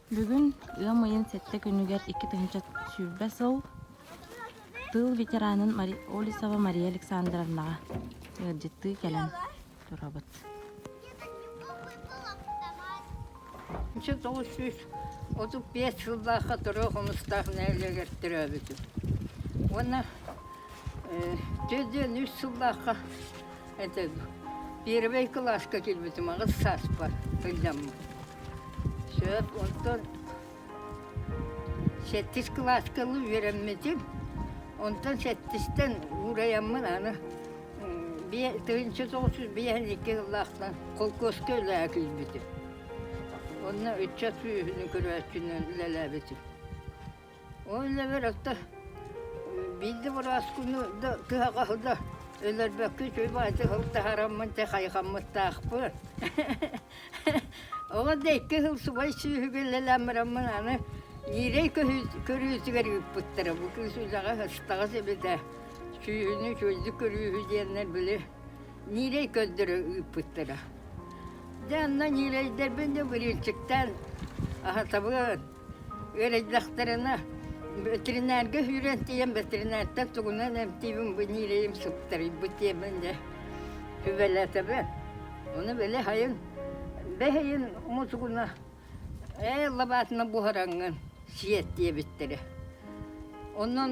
Бүгүн ыам ыйын сэттэ күнүгэр 2020 сыл тыыл ветеранын Олесова Мария Александровнаҕа ыалдьыттыы кэлэн турабыт. 1935 сыллаахха Торуо Хомустаах нэһилиэгэр төрөөбүтүм. Уонна 43 сыллаахха это первый кылааска киирбитим аҕыс сааспар сылдьаммын. Сөп, онтон сэттис кылааска үөрэммитим. Онтон сэттистэн уурайаммын аны 1952 сыллаахтан холкуоска үлэҕэ киирбитим. Онно ыччат сүөһүнү көрөөччүнэн үлэлээбитим. Ол үлэбэр оттон биирдэ борооскуну да тыһаҕаһы да өлөрбөккө үчүгэй баҕайытык сыл таһаараммын дьэ хайҕаммыттаахпын. Оҕо да икки сыл субай сүөһүгэ үлэлээн бараммын аны ньиирэй көрүүтүгэр ыыппыттара. Бу кыыс үлэҕэ сыстаҕас эбитэ. Сүөһүнү үчүгэйдик көрүүһү диэннэр били ньиирэй көрдөрө ыыппыттара. Дьэ онно ньиирэйдэрбин да бырыынчыктаан аһатабын. Ыарыйдахтарына ветеринарга сүүрэн тиийэн ветеринартан тугунан эмтиибин бу ньиирэйим сыптарыйбыт диэммин дьэ сүбэлэтэбин. Ону били сайын бэс ыйын мусугуна ээ лабаатына буһараҥҥын сиэт диэбиттэрэ. Онон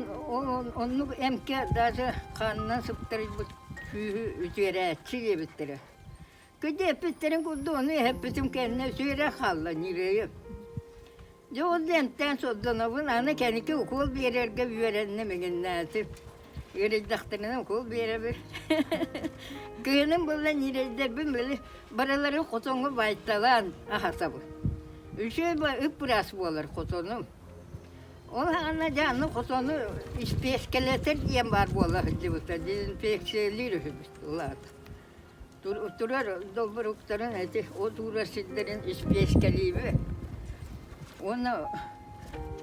оннук эмкэ даже хаанынан сыптарыйбыт күүһү үтүөрээччи диэбиттэрэ. Күдэ эппиттэрин курдук ону эһэппитим кэннэ үтүөрэ хаалла ньирэйим. Дьэ ол да эмтээн сордонобун, аны кэнники укуол биэрэргэ үөрэнним иҥиннээтим. Ыарыйдахтарына укуол биэрэбин. Кыһынын буолла ньирэйдэрбин били барыларын хотоҥҥо баайталаан аһатабын. Үчүгэй ып-ыраас буолар хотонум. Ол аҕана дьэ аны хотону испиэскэлэтэр диэн баар буола сылдьыбыта, дезинфекциялыыр үһүбүт улаата. Турар долборуктарын эти от уурар сирдэрин испиэскэлиибин. Уонна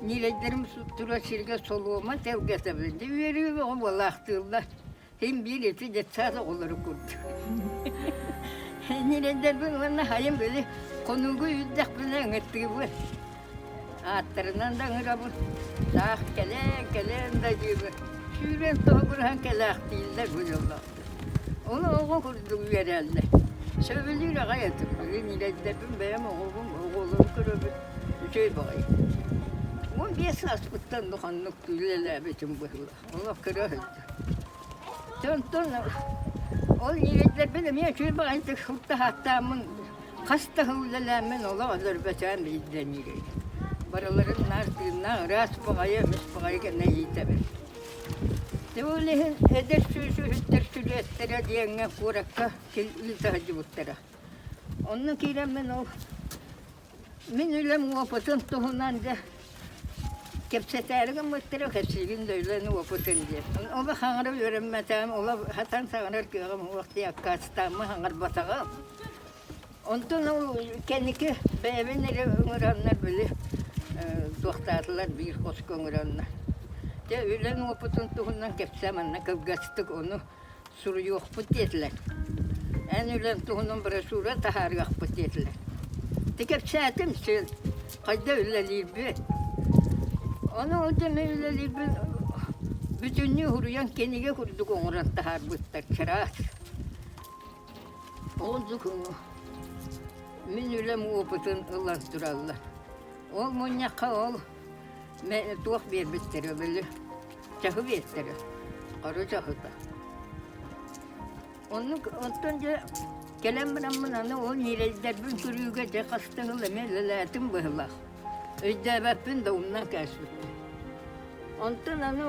ньирэйдэрим турар сиргэ солуома тэлгэтэбин. Дьэ үөрүү бөҕө буолаахтыыллар. Син биир ити детсад оҕолору курдук. Ньирэйдэрбин уонна хайым били хонууга үүрдэхпинэ ыҥыртыыбын. Ааттарынан да ыҥырабын. Таах кэлэн, кэлэн да диибин. Сүүрэн тоһугураһан кэлээхтииллэр бу дьоллоохтор. Ону оҕо курдук үөрэллэр. Сөбүлүүр аҕай этим. Билигин ньирэйдэрбин бэйэм оҕобун, оҕолору көрөбүн. Үчүгэй баҕайы. 15 сааспыттан ханнык үлэлээбитим быһыылаах. Олох кыра сылдьар. Онтон ол ньирэйдэрбин эмиэ үчүгэй баҕайытык сылтаһааттааммын хас да сыл үлэлээммин олох өлөрбөтөөн биирдэ ньирэй. Барыларын наар тыыннаах ыраас баҕайы, эмис баҕайы гына иитэбин. Дьэ ол иһин эдэр сүөсүһүттэр сүлүөттэрэ диэҥҥэ куоракка ыыта сылдьыбыттара. Онно киирэммин ол Мин үлэм уопутун туһунан дьэ кэпсэтээри гыммыттара, кэпсиигин да үлэни уопутун диэн. Олох хаҥара үөрэммэтэҕим, олох хатан саҥарар кыаҕым суох дии аккаастааммын хаҥарбатаҕым. Онтон ол кэнники бэйэбин эрэ ыҥыраннар били туохтаатылар биир хоско ыҥыраннар. Дьэ үлэҥ уопутун туһунан кэпсээ манна кылгастык ону суруйуохпут диэтилэр. Эн үлэҥ туһунан брошюра таһаарыахпыт диэтилэр. Ти кэпсээтим син хайда үлэлиирбин. Ону ол дьэ мин үлэлиирбин бүтүннүү суруйан кинигэ курдук оҥорон таһаарбыттар чараас. Ол мин үлэм опытын ылан тураллар. Ол мунньахха ол туох биэрбиттэрэ били чаһы биэртэрэ, хара чаһыта. Оннук онтон дьэ кэлэн бараммын аны ол ньирэйдэрбин көрүүгэ дьэ хаста сыл эмиэ үлэлээтим быһыылаах. Өйдөөбөппүн да умнан кээспиппин. Онтон аны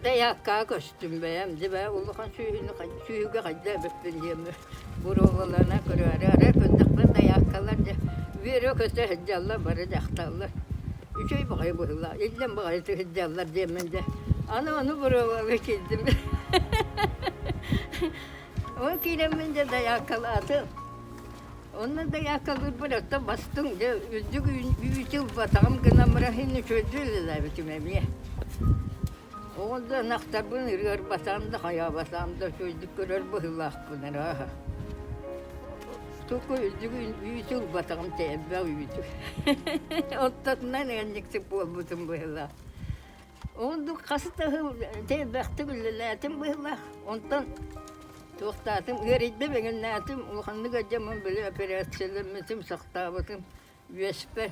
дайааккаҕа көстүм бэйэм дьэ бээ улахан сүөһүнү сүөһүгэ хайда эбиппин диэммин буруолалана көрөөрү арай көрдөхпүнэ дайааккалар дьэ үөрэ-көтө сылдьаллар бары дьахталлар үчүгэй баҕайы быһыылаах иллэҥ баҕайытык сылдьаллар диэммин дьэ аны ону боруобалыы киирдим ол киирэммин дьэ дайааккалаатым онно дайааккалыырбар оттон бастыҥ дьэ үрдүк үүтү ылбатаҕым гынан баран иһин үчүгэйдик үлэлээбитим эмиэ Ол да ынахтарбын ырыарбатам да хайаабатам да үчүгэйдик көрөр быһыылаахпын арааһа. Туку үрдүк үүтү ылбатаҕым элбэх үүтү. Оттотунан ыанньыксык буолбутум быһыылаах. Оннук хас да сыл элбэхтик үлэлээтим быһыылаах. Онтон туохтаатым, ыарыйда бэҥиннээтим, улаханнык ыалдьаммын били операциялэммитим, сахтаабытым. Үөспэр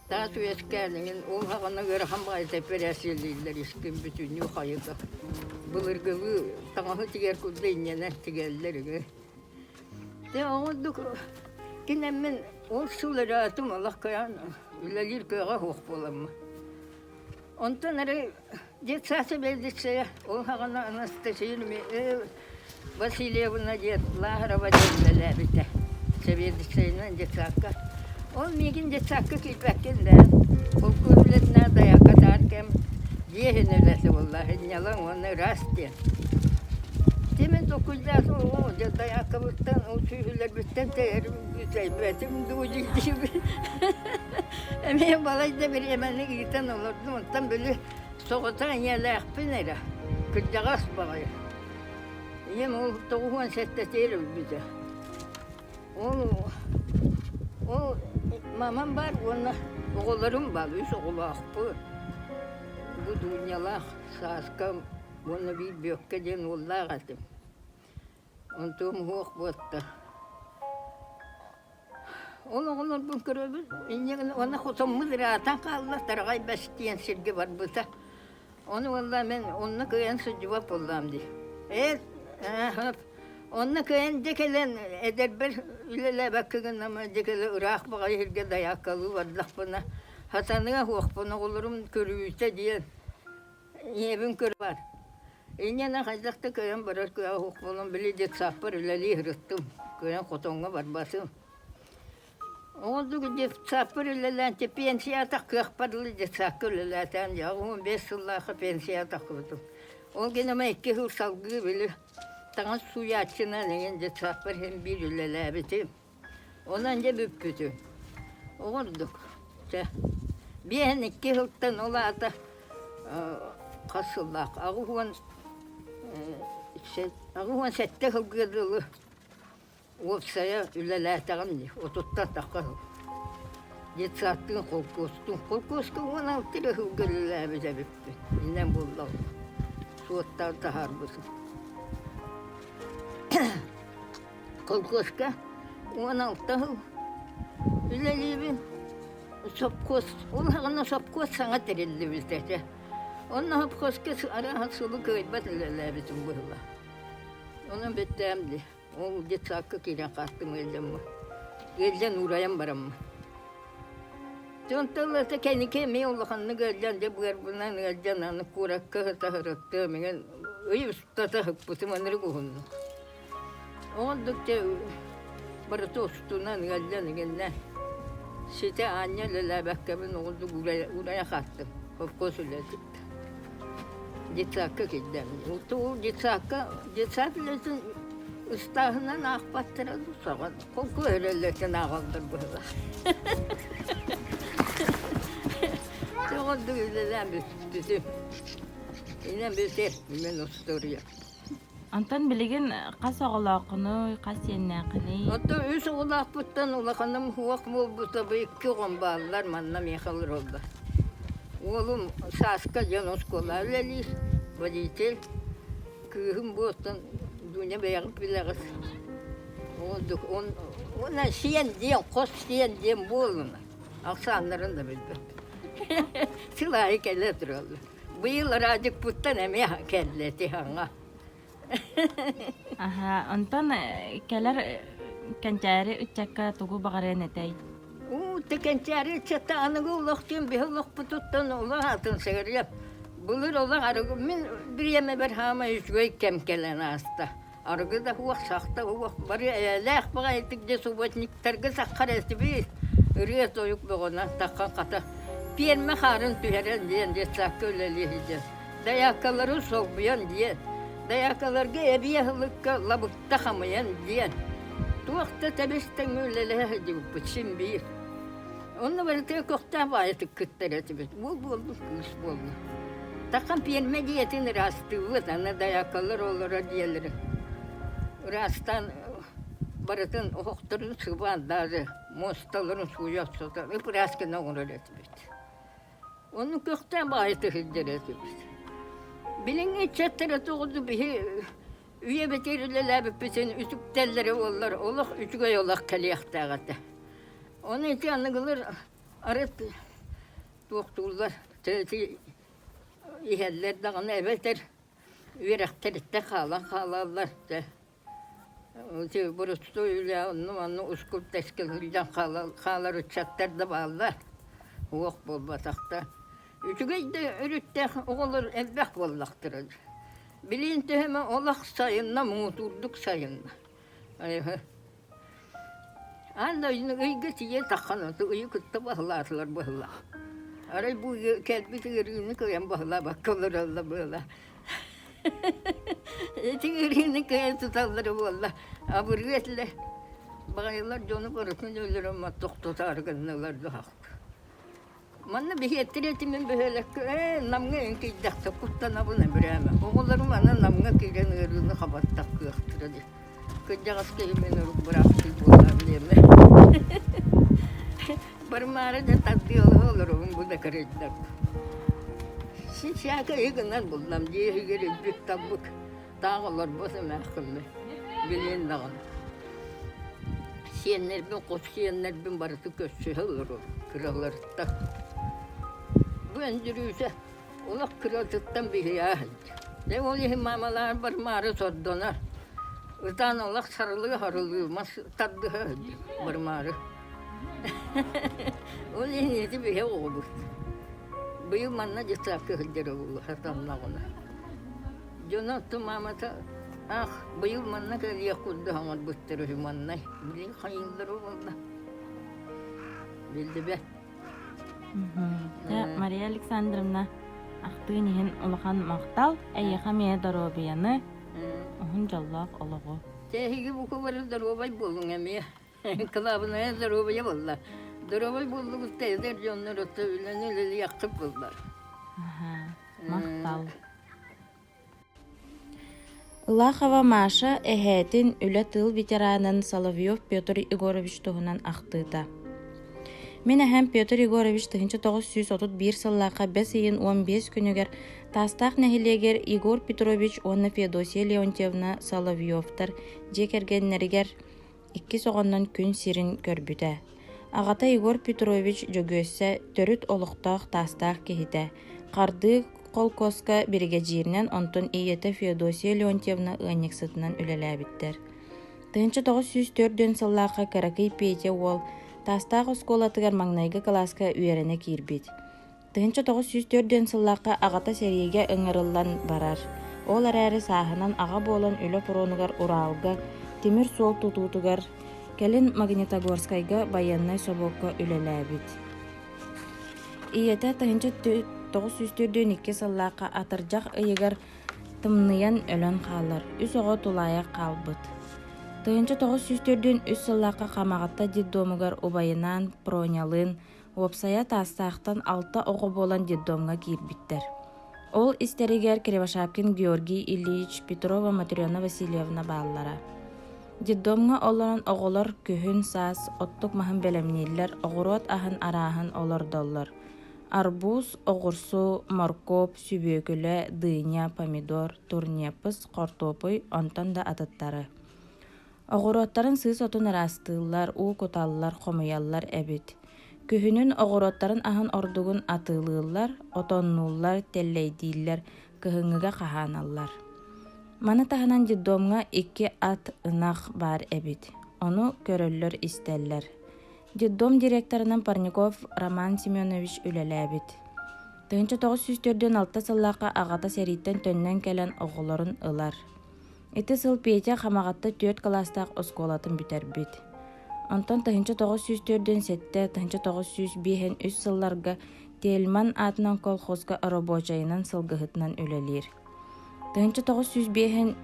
таас үөскээн иҥин ол саҕана ыарахан баҕайытык эпэрээссийэлииллэр искин бүтүннүү хайыта. Былыргылыы таҥаһы тигэр курдук инньэнэн тигэллэр үһү. Дьэ ол курдук кинэммин ол сыл өрөөтүм олох кыайан үлэлиир кыаҕа суох буоламмын. Онтон эрэ детсад сэбиэдиссэйэ ол саҕана Анастасия Васильевна диэн Лаһарова диэн үлэлээбитэ сэбиэдиссэйинэн детсадка. Ол миигин детсадка киирбэккин да холкуос үлэтинэн дайаакка таар кэм дьиэ иһин үлэтэ буолла сынньалаҥ уонна ыраас диэн. Ити мин толкуйдаатым оо дьэ дайааккабыттан ол сүөһүлэрбиттэн тэйэрим тэйбэтим дуу дии Эмиэ балайда бириэмэни ыытан олордум, онтон били соҕотох ийэлээхпин эрэ, кырдьаҕас баҕайы. Ийэм ол 97-тигэр өлбүтэ. Ол ол мамам баар уонна оҕолорум баар, үс оҕолоохпут. Бу Дуунньалаах, Сааскам уонна биир Бүөккэ диэн уоллаах этим. Онтум уһуох буолта. Ол оҕолорбун көрөбүн, инньэ гынан уонна хотоммут ыраатан хаалла, Тараҕай Бэс диэн сиргэ барбыта. Ону уолла мин онно кыайан сылдьыбат буоллаҕым дии. Ээ, онно кыайан дьэ кэлэн эдэрбэр үлэлээбэккэ гыннама дьэ кэлэ ыраах баҕайы сиргэ дайааккалыы бардахпына сатаныа суохпун оҕолорум көрүүтэ диэн Ийэбин көрбөр. Инньэ хайдах да кыайан барар кыаҕа суох буолан, били детсадпар үлэлии сырыттым. Кыайан хотоҥҥо барбатым. Ол детсадпар үлэлээн, пенсиятах кыахпар дылы детсадка үлэлээтээн, дьэ, 15 сыллаахха пенсияҕа тахсыбытым. Ол гынан икки сыл салгыы били таҥас сууйааччынан эҥин детсадпар иһин биир үлэлээбитим. Онон дьэ бүппүтүм. Оҕордук. Чэ, биэһин икки сылтан ол аата хас сыллаах 87 сылга дылы уопсайа үлэлээтэҕим дии, отуттан тахха сыл. Детсадтыын, холкуостуун. Холкуоска 16 эрэ сылга үлэлээбит эбиппин. Иннэн буоллаҕым. Суоттаан таһаарбытым. Колхуоска 16 сыл үлэлиибин. Сопхуос, ол саҕана сопхуос саҥа тэриллибит этэ. Онно сопхуоска арааһа сылы кыайбат үлэлээбитим быһыылаах. Онон бүттэм дии. Ол детсадка киирэн хааттым ыалдьаммын. Ыалдьан уурайан бараммын. Онтон ылата кэнники эмиэ улаханнык ыалдьан дьэ быарбынан ыалдьан аны куоракка сыта сырыттым иҥэн ый устата сыппытым ынырык уһуннук. Оннук дьэ барыта устунан ыалдьан иҥиннэ. Ситэ аанньа үлэлээбэккэбин оҕурдук уурайа хааттым холкуос үлэтиттэн. Детсадка киирдэм. Ол детсадка детсад үлэтин ыстааһынан аахпаттара дуу саҕан холкуос үлэлэртэн ааҕаллар быһыылаах. Дьэ оннук үлэлээн бүттүм. Инэн бүтэр мин устуоруйа. Онтон билигин хас оҕолооххунуй, хас сиэннээххиний? Оттон үс оҕолоохпуттан улаханым суох буолбута бу икки оҕом бааллар, манна миэхэ олороллор. Уолум Сааска дьон оскуола үлэлиир, водитель. Кыыһым бу оттон Дуня бэйэҕит билэҕит. Он, уонна сиэн диэн, хос сиэн диэн буоллуна. Ахсааннарын да билбэт. Сыл аайы кэлэ тураллар. Быйыл Радикпыттан эмиэ кэллэ тиһаҥҥа. Аһа, онтон кэлэр кэнчээри ыччакка тугу баҕарыан этэй? Уу, те кэнчээри ыччатта аныгы олохтуун биһи олохпутуттан олох атын сыгырыйап. Былыр олох арыгы мин бириэмэбэр хаамай үчүгэй кэм кэлэн ааста. Арыгы да суох, сах да суох, бары эйэлээх баҕайытык дьэ субботниктарга саххар этибит. Ырыа-тойук бөҕөнөн таххан хата пиэрмэ хаарын түһэрэн диэн детсадка үлэлии сылдьан, дайааккалары солбуйан диэн, дайааккаларга эбии аһылыкка лабыкта хамыйан диэн, туох да тэбис-тэҥҥэ үлэлэһэ сылдьыбыппыт син биир. Онно барытыгар көхтөөх баайытык кыттар этибит. Уол буоллун, кыыс буоллун. Такам пиэрмэ дьиэтин ыраастыыбыт, аны дайаакалар олорор дьиэлэрин ыраастаан. Барытын оһохторун сыбаан даже муосталарын сууйа сотон ыпыраас гына оҥорор этибит. Ону көхтөөх баҕайытык сылдьар этибит. Билиҥҥи ыччаттара тоҕо биһи үйэбитигэр үлэлээбиппитин үтүктэллэрэ буоллар олох үчүгэй олох кэлиэхтээх этэ. Ону ити аныгылар арыт туохтууллар иһэллэр даҕаны эбэтэр үөрэхтэриттэн хаалан хаалаллар дьэ ити боростуой үлэ онно-манна ускул-тэскил сылдьан хаалар ыччаттар да бааллар уох буолбатахтар үчүгэй да өрүттээх оҕолор элбэх буоллахтара билигин төһө эмэ олох сайынна муҥутуурдук сайынна Аан дойдуну ыйга тиийэн таххан ыйы кытта баһылаатылар быһылаах. Арай бу кэлбит ыарыыны кыайан баһылаабакка олороллор быһылаах. Ити ыарыыны кыайан туталлара буолла. Абырыы этилэр. Баҕайылар дьону барытын өлөрөн тохтотоору гыннылар дьаһахта. Манна биһиэттэр этимин бөһүөлэккэ ээ Намҥа үҥкүйдэхтэ куттанабын эбирээмэ. Оҕолорум аны Намҥа киирэн ыарыыны хабаттах кыахтара дии. Кырдьаҕас киһи мин урук быраактыы буоллаҕым диэмэ. Барымаары да тардыалаһа олоробун бу да кырыйдар. Син сээкэ ыгынан буллам дьиэ иһигэр өлбүт талбыт таах олорбот эмээххиммин билиэн даҕаны. Сиэннэрбин, хос сиэннэрбин барыта көрсүһэ олорор кыраларыттан. Бу Өндүрүүсэ олох кыратыттан биһиэхэ сылдьар. Дьэ ол иһин маамалаах барымаары сордонор. Ытаан олох сарылыы-сарылыы мас тардыһа сылдьар барымаары. Ол иһин ити биһи оҕобут. Быйыл манна детсадка сылдьара буолуо сатаннаҕына. Дьоно оттон маамата аах быйыл манна кэлиэх курдук оҥорбуттар үһү маннай билигин хайыыллара буолла биллибэт Дьэ, Мария Александровна, ахтыын иһин улахан махтал, эйиэхэ эмиэ доруобуйаны, уһун дьоллоох олоҕу. Дьэ, эһиги бука бары доруобай буолуҥ эмиэ. Кылаабынайа доруобуйа буолла. Доруобай буоллугут да эдэр дьоннор отто үлэни үлэлиэххит буоллар. Махтал. Ылахова Маша эһээтин үлэ-тыыл ветеранын Соловьев Петр Егорович туһунан ахтыыта. Мин эһэм Петр Егорович 1931 сыллаахха бэс ыйын 15 күнүгэр Таастаах нэһилиэгэр Егор Петрович уонна Феодосия Леонтьевна Соловьевтар дьиэ кэргэннэригэр иккис оҕоннон күн сирин көрбүтэ. Аҕата Егор Петрович Дьөгүөссэ төрүт олохтоох таастаах киһитэ, Хардыы холкуоска биригэдьииринэн, онтон ийэтэ Феодосия Леонтьевна ыанньыксытынан үлэлээбиттэр. 1904 сыллаахха кыракый Петя уол Таастаах оскуолатыгар маҥнайгы кылааска үөрэнэ киирбит. 1904 сыллаахха аҕата сэриигэ ыҥырыллан барар. Ол эрээри сааһынан аҕа буолан үлэ фронугар Уралга тимир суол тутуутугар, кэлин Магнитогорскайга байыаннай собуокка үлэлээбит. Ийэтэ 1942 сыллаахха атырдьах ыйыгар тымныйан өлөн хаалар, үс оҕо тулаайах хаалбыт. 1943 сыллаахха Хамаҕатта детдомугар убайынаан Пронялыын Уопсайа Таастаахтан алта оҕо буолан детдомҥа киирбиттэр. Ол истэригэр Кривошапкин Георгий Ильич, Петрова Матрена Васильевна бааллара. Детдомҥа олорон оҕолор күһүн, саас оттук маһын бэлэмнииллэр, оҕуруот аһын арааһын олордоллор. Арбуз, оҕурсу, моркуоп, сүбүөкүлэ, дыня, помидор, турнепс, хортуопуй, онтон да атыттары. Оҕуруоттарын сыыс отун ыраастыыллар, уу куталлар, хомуйаллар эбит. Күһүнүн оҕуруоттарын аһын ордугун атыылыыллар, отоннууллар, тэллэйдииллэр, кыһыҥҥыга хаһааналлар. Маны таһынан детдомҥа икки ат, ынах баар эбит. Ону көрөллөр-истэллэр. Детдом директорынан Парников Роман Семенович үлэлээбит. 1946 сыллаахха аҕата сэрииттэн төннөн кэлэн оҕолорун ылар. Ити сыл Петя Хамаҕатта түөрт кылаастаах оскуолатын бүтэрбит. Онтон 1947, 1953 сылларга Тельман аатынан колхозка оробуочайынан сылгыһытынан үлэлиир. 1953,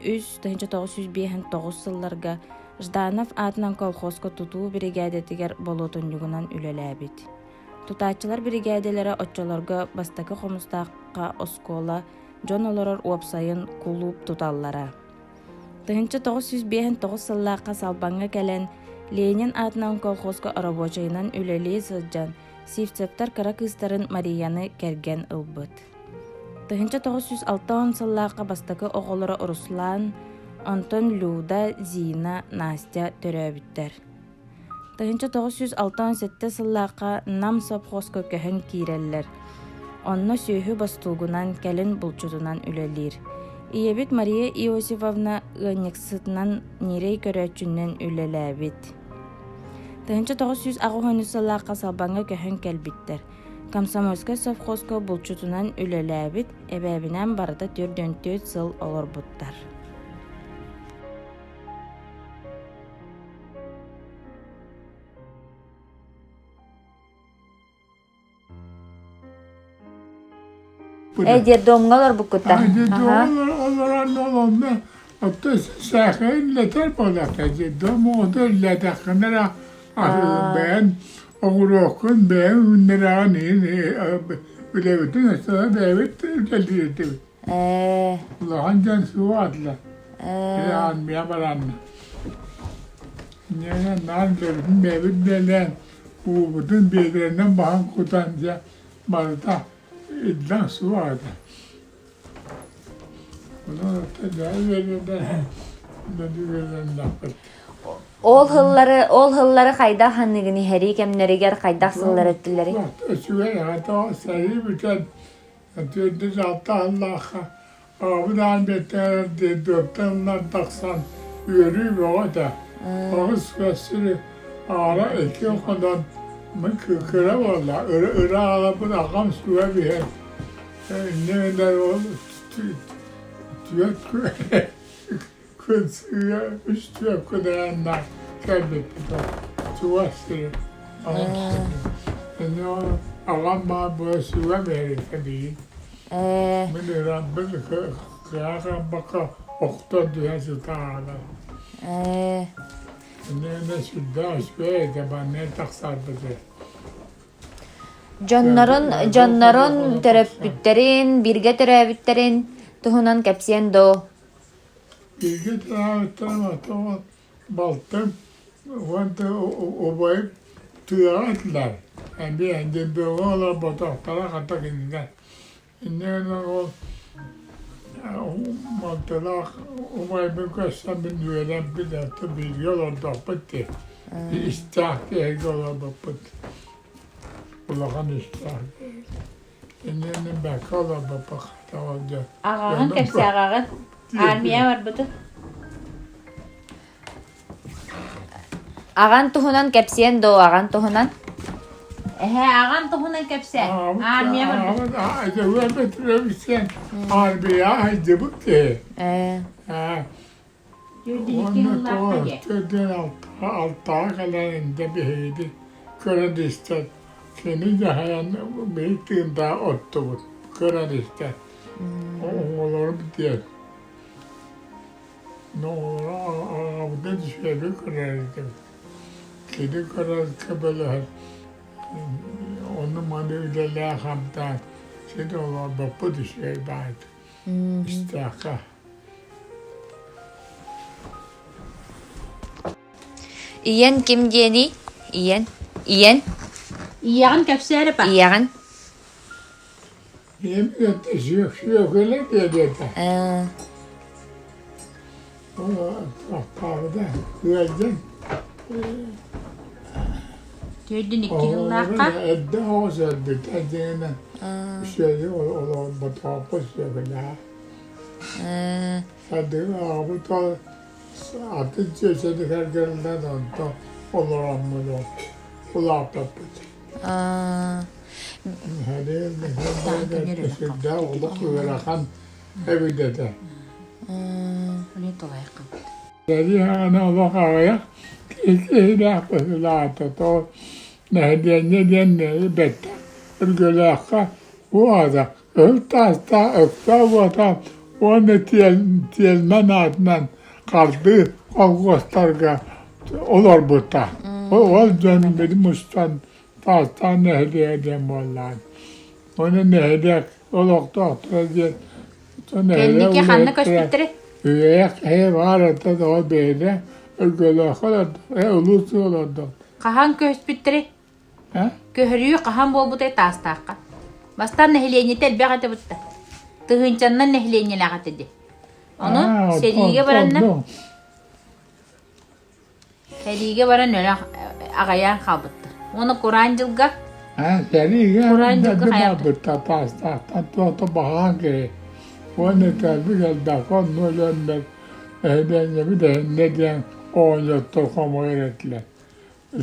1959 сылларга Жданов аатынан колхозка тутуу биригээдэтигэр болуотунньугунан үлэлээбит. Тутааччылар биригээдэлэрэ оччолорго Бастакы Хомустаахха оскуола дьон олорор уопсайын кулууп туталлара. 1959 сыллаахха Салбаҥҥа кэлэн, Ленин аатынан колхозка оробуочайынан үлэлии сылдьан, Сивцевтэр кыра кыыстарын Марияны кэргэн ылбыт. 1960 сыллаахха бастакы оҕолоро Руслан, онтон Люда, Зина, Настя төрөөбүттэр. 1967 сыллаахха Нам сопхуоска көһөн киирэллэр. Онно сүөһү бостуугунан, кэлин булчутунан үлэлиир. Ийэбит Мария Иосифовна ыанньыксытынан ньирэй көрөөччүнэн үлэлээбит. 1983 сыллаахха Салбаҥҥа көһөн кэлбиттэр. Комсомольскай совхозка булчутунан үлэлээбит, эбээбинээн барыта 44 сыл олорбуттар. Э, детдомҥа олорбуккута. Детдомҥа олорон олонно оттон саахай үллэтэр буоллахха детдом оҕото үллэтэххинэ эрэ бэйэн оҕуруоккун бэйэҥ үүннэрэҕин үлэбитин өссө бэйэбит үлэлиир этибит. Улахан дьон суох этилэр. Армия баранна. Ньиэнэ наан үлэбитин бэйэбит үлэлээн уубутун биэдэрэнэн баһан кутан дьэ барыта иллэҥ суох этэ. Онон үөрэннэхпит. Ол сыллары, ол сыллары хайдах ханныгын иһэрии кэмнэригэр хайдах сыллар өттүлэрий? Үчүгэй аҕата сэрии бүтэн Төрдүс алта сыллаахха аҕабыт аан бэттээр детдомтан тахсан үөрүү бөҕө этэ. Аҕыс сири аара икки хонон кыра буолла. Ыра аҕалбыт аҕам сүгэ биһэн инньэ гынан ол түөрт күн сыыйа үс түөрт күн айаннаах кэлбиппит ол чугас сири аҕам сири. Аҕам баар буола сүгэ биэритэ биир. Мин ырааппыт кыра охтон түһэн сытаҕына. Иннинэ сүрдээх үчүгэй этэ манна тахсарбыты. Дьоннорун, дьоннорун, төрөппүттэрин, бииргэ төрөөбүттэрин туһунан кэпсиэн доо. Бииргэ төрөөбүттэрим ата балтым уонна убайым тыаҕа этилэр. Эмиэ детдомҥа олорботохторо хата кинилэр. Инньэ гынан ол балтылаах убайбын көрсөммүн үөрэммит, оттон бииргэ олордохпут дии. Истээх киһигэ олорбуппут. Улахан истээх киһи. Иннинэ бэккэ олорбуппут хата ол дьэ. Аҕаҕын кэпсээ аҕаҕын. Армия барбытын. Аҕан туһунан кэпсиэн доо, аҕан туһунан? Эһээ, аҕан туһунан кэпсээ. Армия барбыт. Армия айдыбыт киһи. Ээ. Уонна төрдүн алтаҕа кэлэн инде биһигини көрөн истэн кини дьаһайан биһи тыындаах оттубут көрөн истэн оҕолорум диэн аҕабытын үчүгэйдик көрөр этим кини көрөр көмөлөһөн ону-маны үлэлээх хамтаан син олорбоппут үчүгэй баайда истээххэ Ийэн ким диэний? Ийэн. Ийэн. Ийэҕин кэпсээ эрэ па. Ийэҕин. Ийэм өттө сүөкүлэ диэбитэ. Тохтообута ыалдьан. Төрдүн икки сыллаахха. Эрдэ оҕус өлбүт диэнэ үчүгэйи олорботооппут сүөкүлээх. Садыгы аҕабыт ол атын чүөчэни кэргэнинэн онто олороммут ол улааппаппыт. Сүрдээх олох ыарахан эбит этэ. Сэрии саҕана олох аҕыйах киһилээх быһыылаата тоҕо нэһилиэнньэ диэн бэттэх Өргөлөөххө уода Ыл таастаах Өктөөп уота уонна Тиэлмэн аатынан хардыы колхуостарга олорбута. Ол дьон били мустан Таастаах нэһилиэгэ диэн буоллаҕын. Уонна нэһилиэк олохтоохторо диэн Кэнники ханна көспүттэрэ? Үөйэх киһи баар этэ тоҕо бэйэтэ өлгөлөөххө олордо, э улуус олордо. Хаһан көһүспүттэрий? Э? Көһөрүү хаһан буолбутай Таастаахха? Бастаан нэһилиэнньэтэ элбэх этэ бытта. Тыһыынчаннан нэһилиэнньэлээх этэ дии. Ону Аа, сэриигэ оттон, бараннар оттон. Сэриигэ баран өлө аҕайаан хаалбыттар. Уонна кураан дьылга Аа, сэриигэ Кураан дьылга дьэ хайа барбыта Таастаахтан туох да баһаан киһи. Уонна кэлбит элбэххэ онно өлөннөр нэһилиэнньэбит эһиннэ диэн оҕонньоттор хомойор этилэр.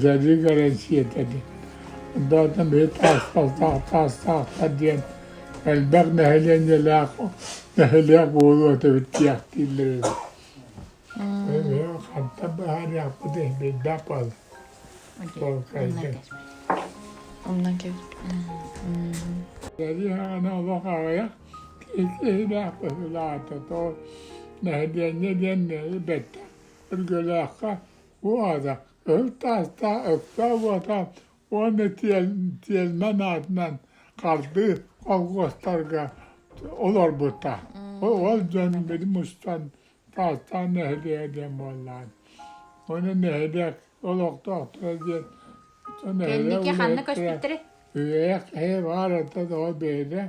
Сэрии кэлэн сиэтэ диэн. Онтон биһи таастаах таастаахтар диэн элбэх нэһилиэнньэлээх нэһилиэк буолуо этибит диэхтииллэр эбит. Хантан быһаарыахпытый билбэт буолла. Умнан кэбиспит. Сэрии саҕана олох аҕыйах киһилээх быһыылаата тоҕо нэһилиэнньэ диэн бэттэх Өргөлөөххө уода кыһыл таастаах Өктөөп уота уонна Тиэлмэн аатынан хардыы колхуостарга олорбута. Ол дьон били мустан Таастаах нэһилиэгэ диэн буоллаҕын. Уонна нэһилиэк олохтоохторо диэн Кэнники ханна көспүттэрий? Үөйэх киһи баар этэ тоҕо бэйэтэ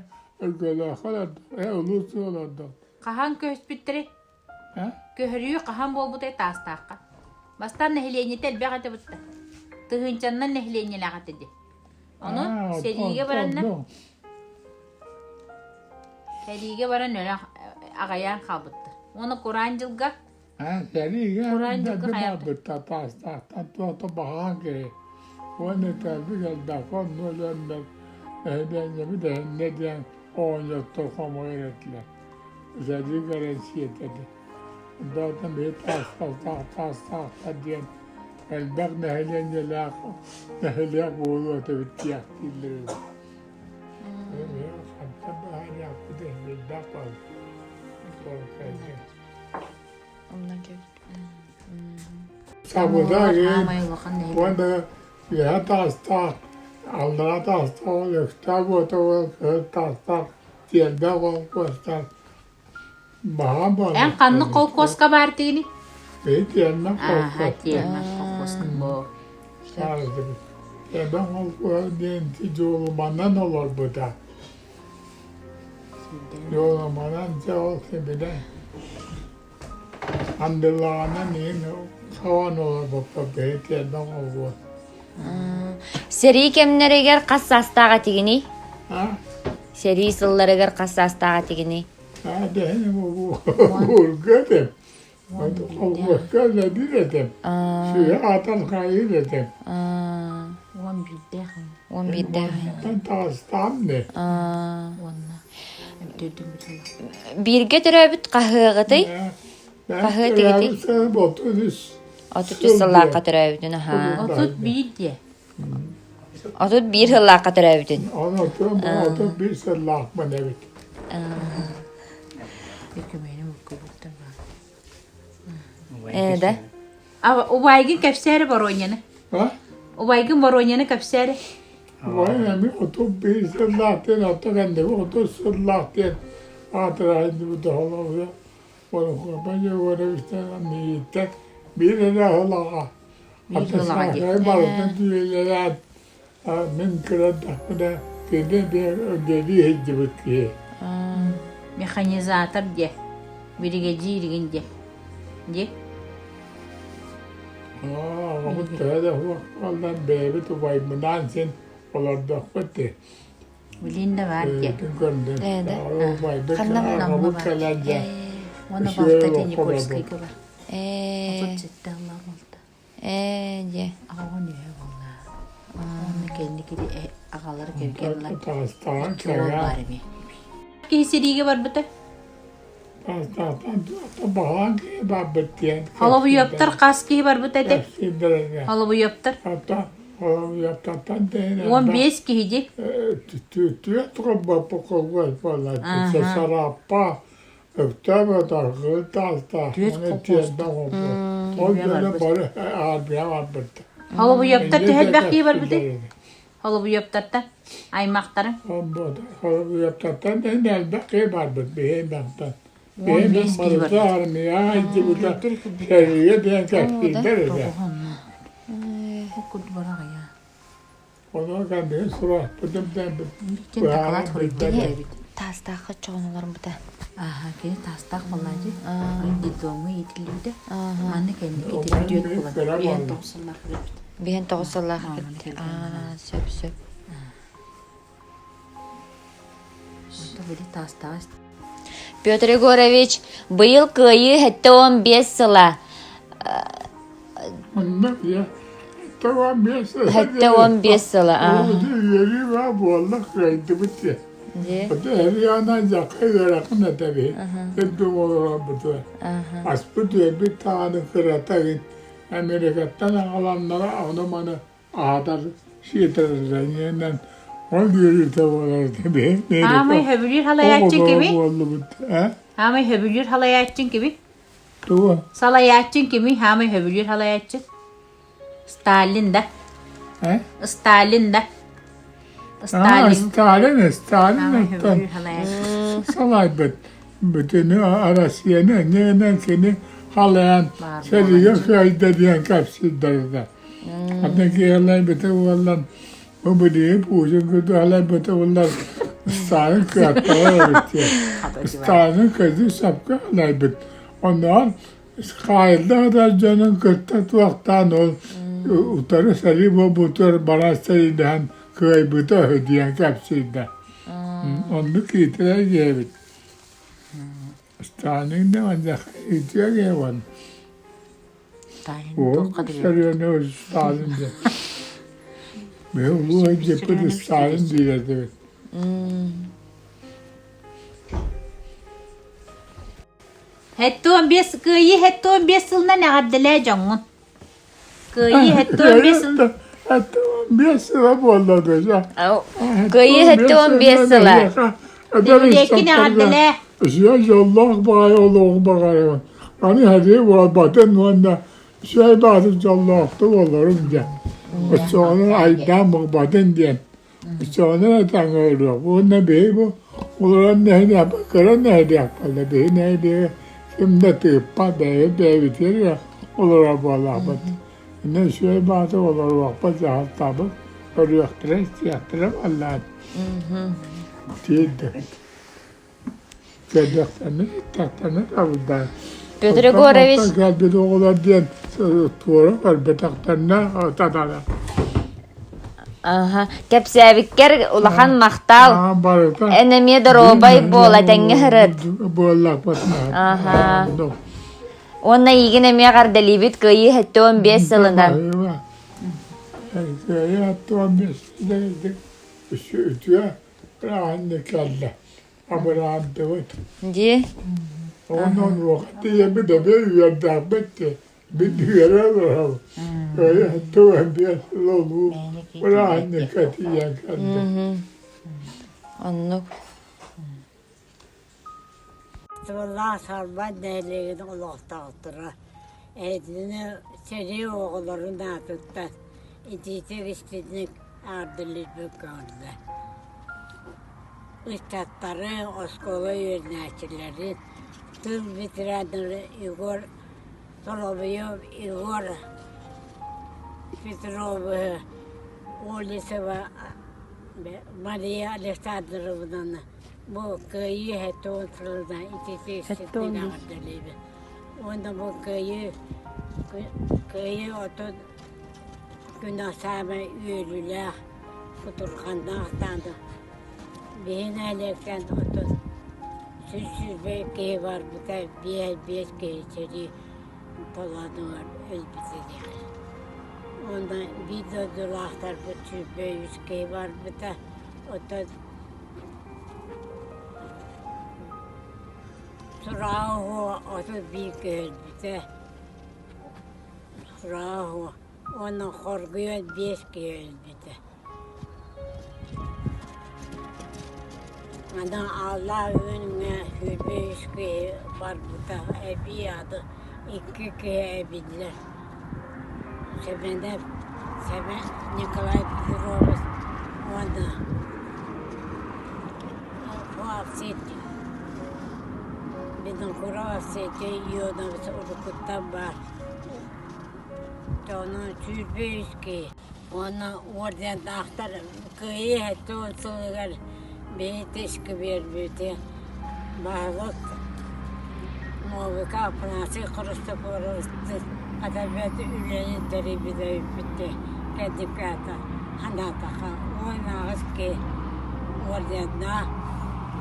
Өлгөлөөххө олордо, э улуус олордо. Хаһан көспүттэрий? Э? Көһөрүү хаһан буолбутай Таастаахха? Бастаан нэһилиэнньэтэ элбэх этэ бытта. Тыһыынчаннан нэһилиэнньэлээх этэ дии. Ону Аа, сэриигэ оттон, бараннар оттон. Сэриигэ баран өлө аҕайаан хаалбыттар. Уонна кураан дьылга Аа, сэриигэ Кураан дьылга дьэ хайа барбыта Таастаахтан туох да баһаан киһи. Уонна кэлбит элбэххэ онно өлөннөр нэһилиэнньэбит эһиннэ диэн оҕонньоттор хомойор этилэр. Сэрии кэлэн сиэтэ диэн. Онтон биһи таастаах таастаахтар диэн элбэх нэһилиэнньэлээх нэһилиэк буолуо этибит диэхтииллэр эбит. Саамай улахан нэһилиэк. Уонна үөһэ таастаах, аллара таастаах, өктөөх уота уол, кыһыл таастаах, тиэрбэх уол куостаах баһаам буолла. Эн ханнык холкуоска баар тигини? Бэйи тиэрмэх Ааха, холкуос. тиэрмэх холкуоска бу. Тиэрмэх холкуос диэн дьуулуманан олорбута. Дьуулуманан дьэ ол киминэ андылаҕынан иһин хаан олорбуппа бэйи тиэрмэх холкуос. Сэрии кэмнэригэр хас саастаах этигиний? А? Сэрии сылларыгар хас саастаах этигиний? Аа, дэһин уурга этим. Холкуоска үлэлиир этим. Сүрэ аатан хайыыр этим. 11-дээх. 11-дээх. Онтон таҕыстаам дии. Уонна Бииргэ төрөөбүт хаһыаҕытый? Хаһыа тигитий? 33 33 сыллаахха төрөөбүтүн аһаа. 31 диэ. 31 сыллаахха төрөөбүтүн. Онотон 31 сыллаахпын эбит. Ээ да. Убайгын кэпсээри Боруонньаны. А? Убайгын Боруонньаны кэпсээри. Убайым эми 31 сыллаах диэн отто кэнниги 30 сыллаах диэн аатыраайдыбыт оһолоҕуя Олоххо Егоровичтан миигиттэн биир эрэ сылаҕа Биир сылаҕа дии. барытын түйэлэрээт мин кыра эрдэхпинэ кини үлэлии сылдьыбыт киһи. Механизатор диэ, биригэдьииригин диэ. Диэ. Аҕабыт төһө да суох буоллар бэйэбит убайбынаан син олордохпут дии. Билин да баар диэ. Ээ да. Убайбыт Ханна бар? аҕабыт кэлэн дьэ Уонна үчүгэй балта олоххо Никольскайга бар. Ээ 37 сыллаах балта. ээ дьэ. Аҕаҕын үһэ буолла. Уонна кэнники аҕалар кэргэн Таастаҕан икки уол кэҥээн баар эмиэ. Киһи сэриигэ барбыта. Таастаахтан баһаан киһи барбыт диэн Холобуйуоптар хас киһи барбыта этэ? кэпсииллэрэ. Холобуйуоптар. Хата холобуйуоптартан тэһин 15 киһи дии. Түөрт холбоппу колгуой буолла. Сарааппа, Өктөөп Отаргы, Таастаах, Түөрт уонна холкуос. Тиэрбэ холкуос. Ол дьоно бары армия барбыттар. Холобуйуоптар төһө элбэх киһи барбытай? Холобуйуоптартан аймахтарыҥ? Холобуйуоптартан элбэх киһи барбыт, биһи аймахтан. Бэйэм барыта армияҕа илдьибитэ сэриигэ диэн кэпсииллэр этэ. Онон кэнники сурахпытым быһааран билбэтим. Таастаахха чоҕонуларбыта. Ааһа, кини таастаах буоллаачы. Детдомҥа иитиллибитэ. Манна кэнники түөрт буолан, биһэн тоҕус сыллаах эбит. Биһэн тоҕус сыллаах эбит. Сөп, сөп. Петр Егорович, быйыл Кыайыы 75 сыла. Онно я 75 сыла. 75 сыла. Үөрүү баа буолла кыайдыбыт диye. Эриана жакка ыарахан этэби. Өйдүм олоробута. Аспыт үөрбүт тааны кыратагын Америкаттан аҕаланнара ону-маны аатар сиэтэринэн ол үөрүүтэ буолар Аамай хөбүлүүр халайааччын кими? Аамай хөбүлүүр халайааччын кими? Тугу? Салайааччын кими? Аамай хөбүлүүр халайааччын? Сталин да? Сталин да? Сталин. Сталин, Сталин салайбыт. Бүтүнү Россияны энньэнэн кини халайан сэриигэ кыайда диэн кэпсиирдэрэ. Аны киһилэрбитэ буоллан бу билигин Путин кытыаларбыта буоллар Сталин кыаттара эбит диэн. Сталин кыдыы сапка халайбыт. Онон хаайылла сытар дьонун кытта туохтаан ол утары сэрии буолбутугар баран сэриилэһэн кыайбыта үһү диэн кэпсиирдэ. Оннук иитэрэ диэбит. Сталин да маньяк үтүө киһи Сталин Сталин диэн. Мен улуу өйдөппүт Сталин диир этибит. Хэттуон биэс кыайыы хэттуон биэс сылынан эҕэрдэлээ дьоҥҥун. Кыайыы хэттуон биэс сыл. Хэттуон биэс сыла буолла дожа. Кыайыы хэттуон биэс сыла. Нэһилиэккин эҕэрдэлээ. Үчүгэй дьоллоох баҕайы олоҕу баҕарабын. Аны сэрии буолбатын уонна үчүгэй баҕатык дьоллоохтук олоруҥ диэн. Оччоҕуна айдаан буолбатын диэн. Оччоҕуна этэҥҥэ өлүөх. Уонна биһи бу олорон нэһилиэкпит кыра нэһилиэк буолла. Биһи нэһилиэги ким да тыыппат, бэйэбит бэйэбитигэр олорор буоллахпыт. Иннэ үчүгэй баҕатык олоруохпут, дьаһалтабыт көрүөхтэрэ, истиэхтэрэ буоллаҕа. Тиийдэ. Петр Егорович Кэлбит оҕолор диэн туора көрбөтөхтөрүнэ татара. Аха, кэпсээбиккэр улахан махтал. Эн эмиэ доруобай буола тэҥҥэ сырыт. Буоллахпыт. Аха. Уонна эйигин эмиэ эҕэрдэлиибит Кыайыы 75 сылынан. Кыайыы 75 үтүө Бырааһынньык кэллэ, абыраандыбыт. Дии. Онон уоха тиийэммит эмиэ үөрдэхпит дии. Мин үөрэ олоробун. Туган биэс сыл улуу бырааһынньыкка тиийэн кэллим. Оннук. Тыллаах Сарбан нэһилиэгин олохтоохторо эһэтини сэрии оҕолорун аатыттан итиитик-истиҥник аардылыырбыт көҥүллэ. Ыччаттары, оскуола үөрэнээччилэрин, тыл ветераннары Егор Соловьев, Егор Петровы, Олесова Мария Александровнаны Бу Кыайыы 70 сылынан ититиэхситтэн эҕэрдэлиибин. Уонна бу Кыайыы Кыайыы отут күнэ саамай үөрүүлээх, кутурҕаннаах даҕаны. Биһи нэһилиэктэн отут сүүс сүүрбэ киһи барбыта, биэс биэс киһи сэрии толоонугар өлбүтэ диэх. Уонна биир дойдулаахтарбыт 23 киһи барбыта, оттон Сурааһуо 31 көһөрбүтэ. Сурааһуо уонна хоргуйан биэс киһи өлбүтэ. Аны Аллаа Үөҥҥэ 23 киһи барбыта, эбии аны икки киһи эбиллэр. Сэмэнэп Сэмэн Николай Петрович уонна Винокуров Арсентий Ионович уруккуттан баар. Онон 23 киһи. Уонна орденнаахтар Кыайыы 70 сылыгар биһиги искибиэрбити баһылык Новиков Афанасий Христофоровичтыын хата бэрт үлэни тэрийбитэ эбиппит кэнникаата санаатахха 18 киһи орденнаах,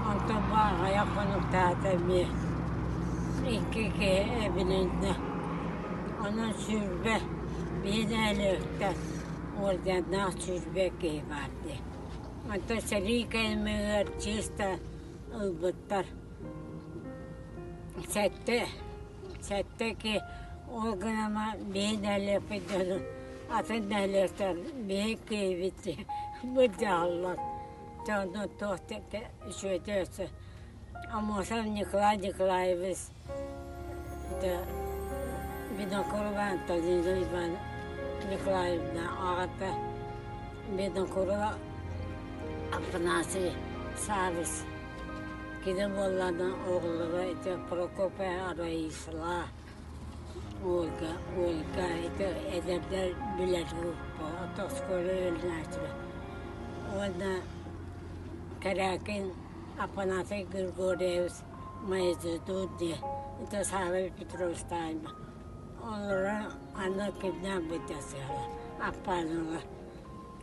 онтон бу аҕыйах хонуктаата эмиэ икки киһи эбилиннэ. Онон 21 нэһилиэктэн орденнаах 20 киһи баар дии. Онтон сэрии кэмигэр чисто ылбыттар. Сэттэ, сэттэ киһи ол гынан биһи нэһилиэкпит дьоно атын нэһилиэктэр биһи киһибит былдьаһаллар. Дьэ онно туох үчүгэйдик өссө Аммосов Николай Николаевич это Винокурова Антонина Иван Николаевна аҕата Винокурова Афанасий Саввич кини буоллаҕына оҕолоро ити Прокопий Раисала Ольга Ольга ити эдэрдэр билэр группа оскуола үөрэнээччилэр уонна Корякин Афанасий Григорьевич Майзедур диэн это Савва Петрович таайба олоро аны кимнээх быдьасыала Аппааныга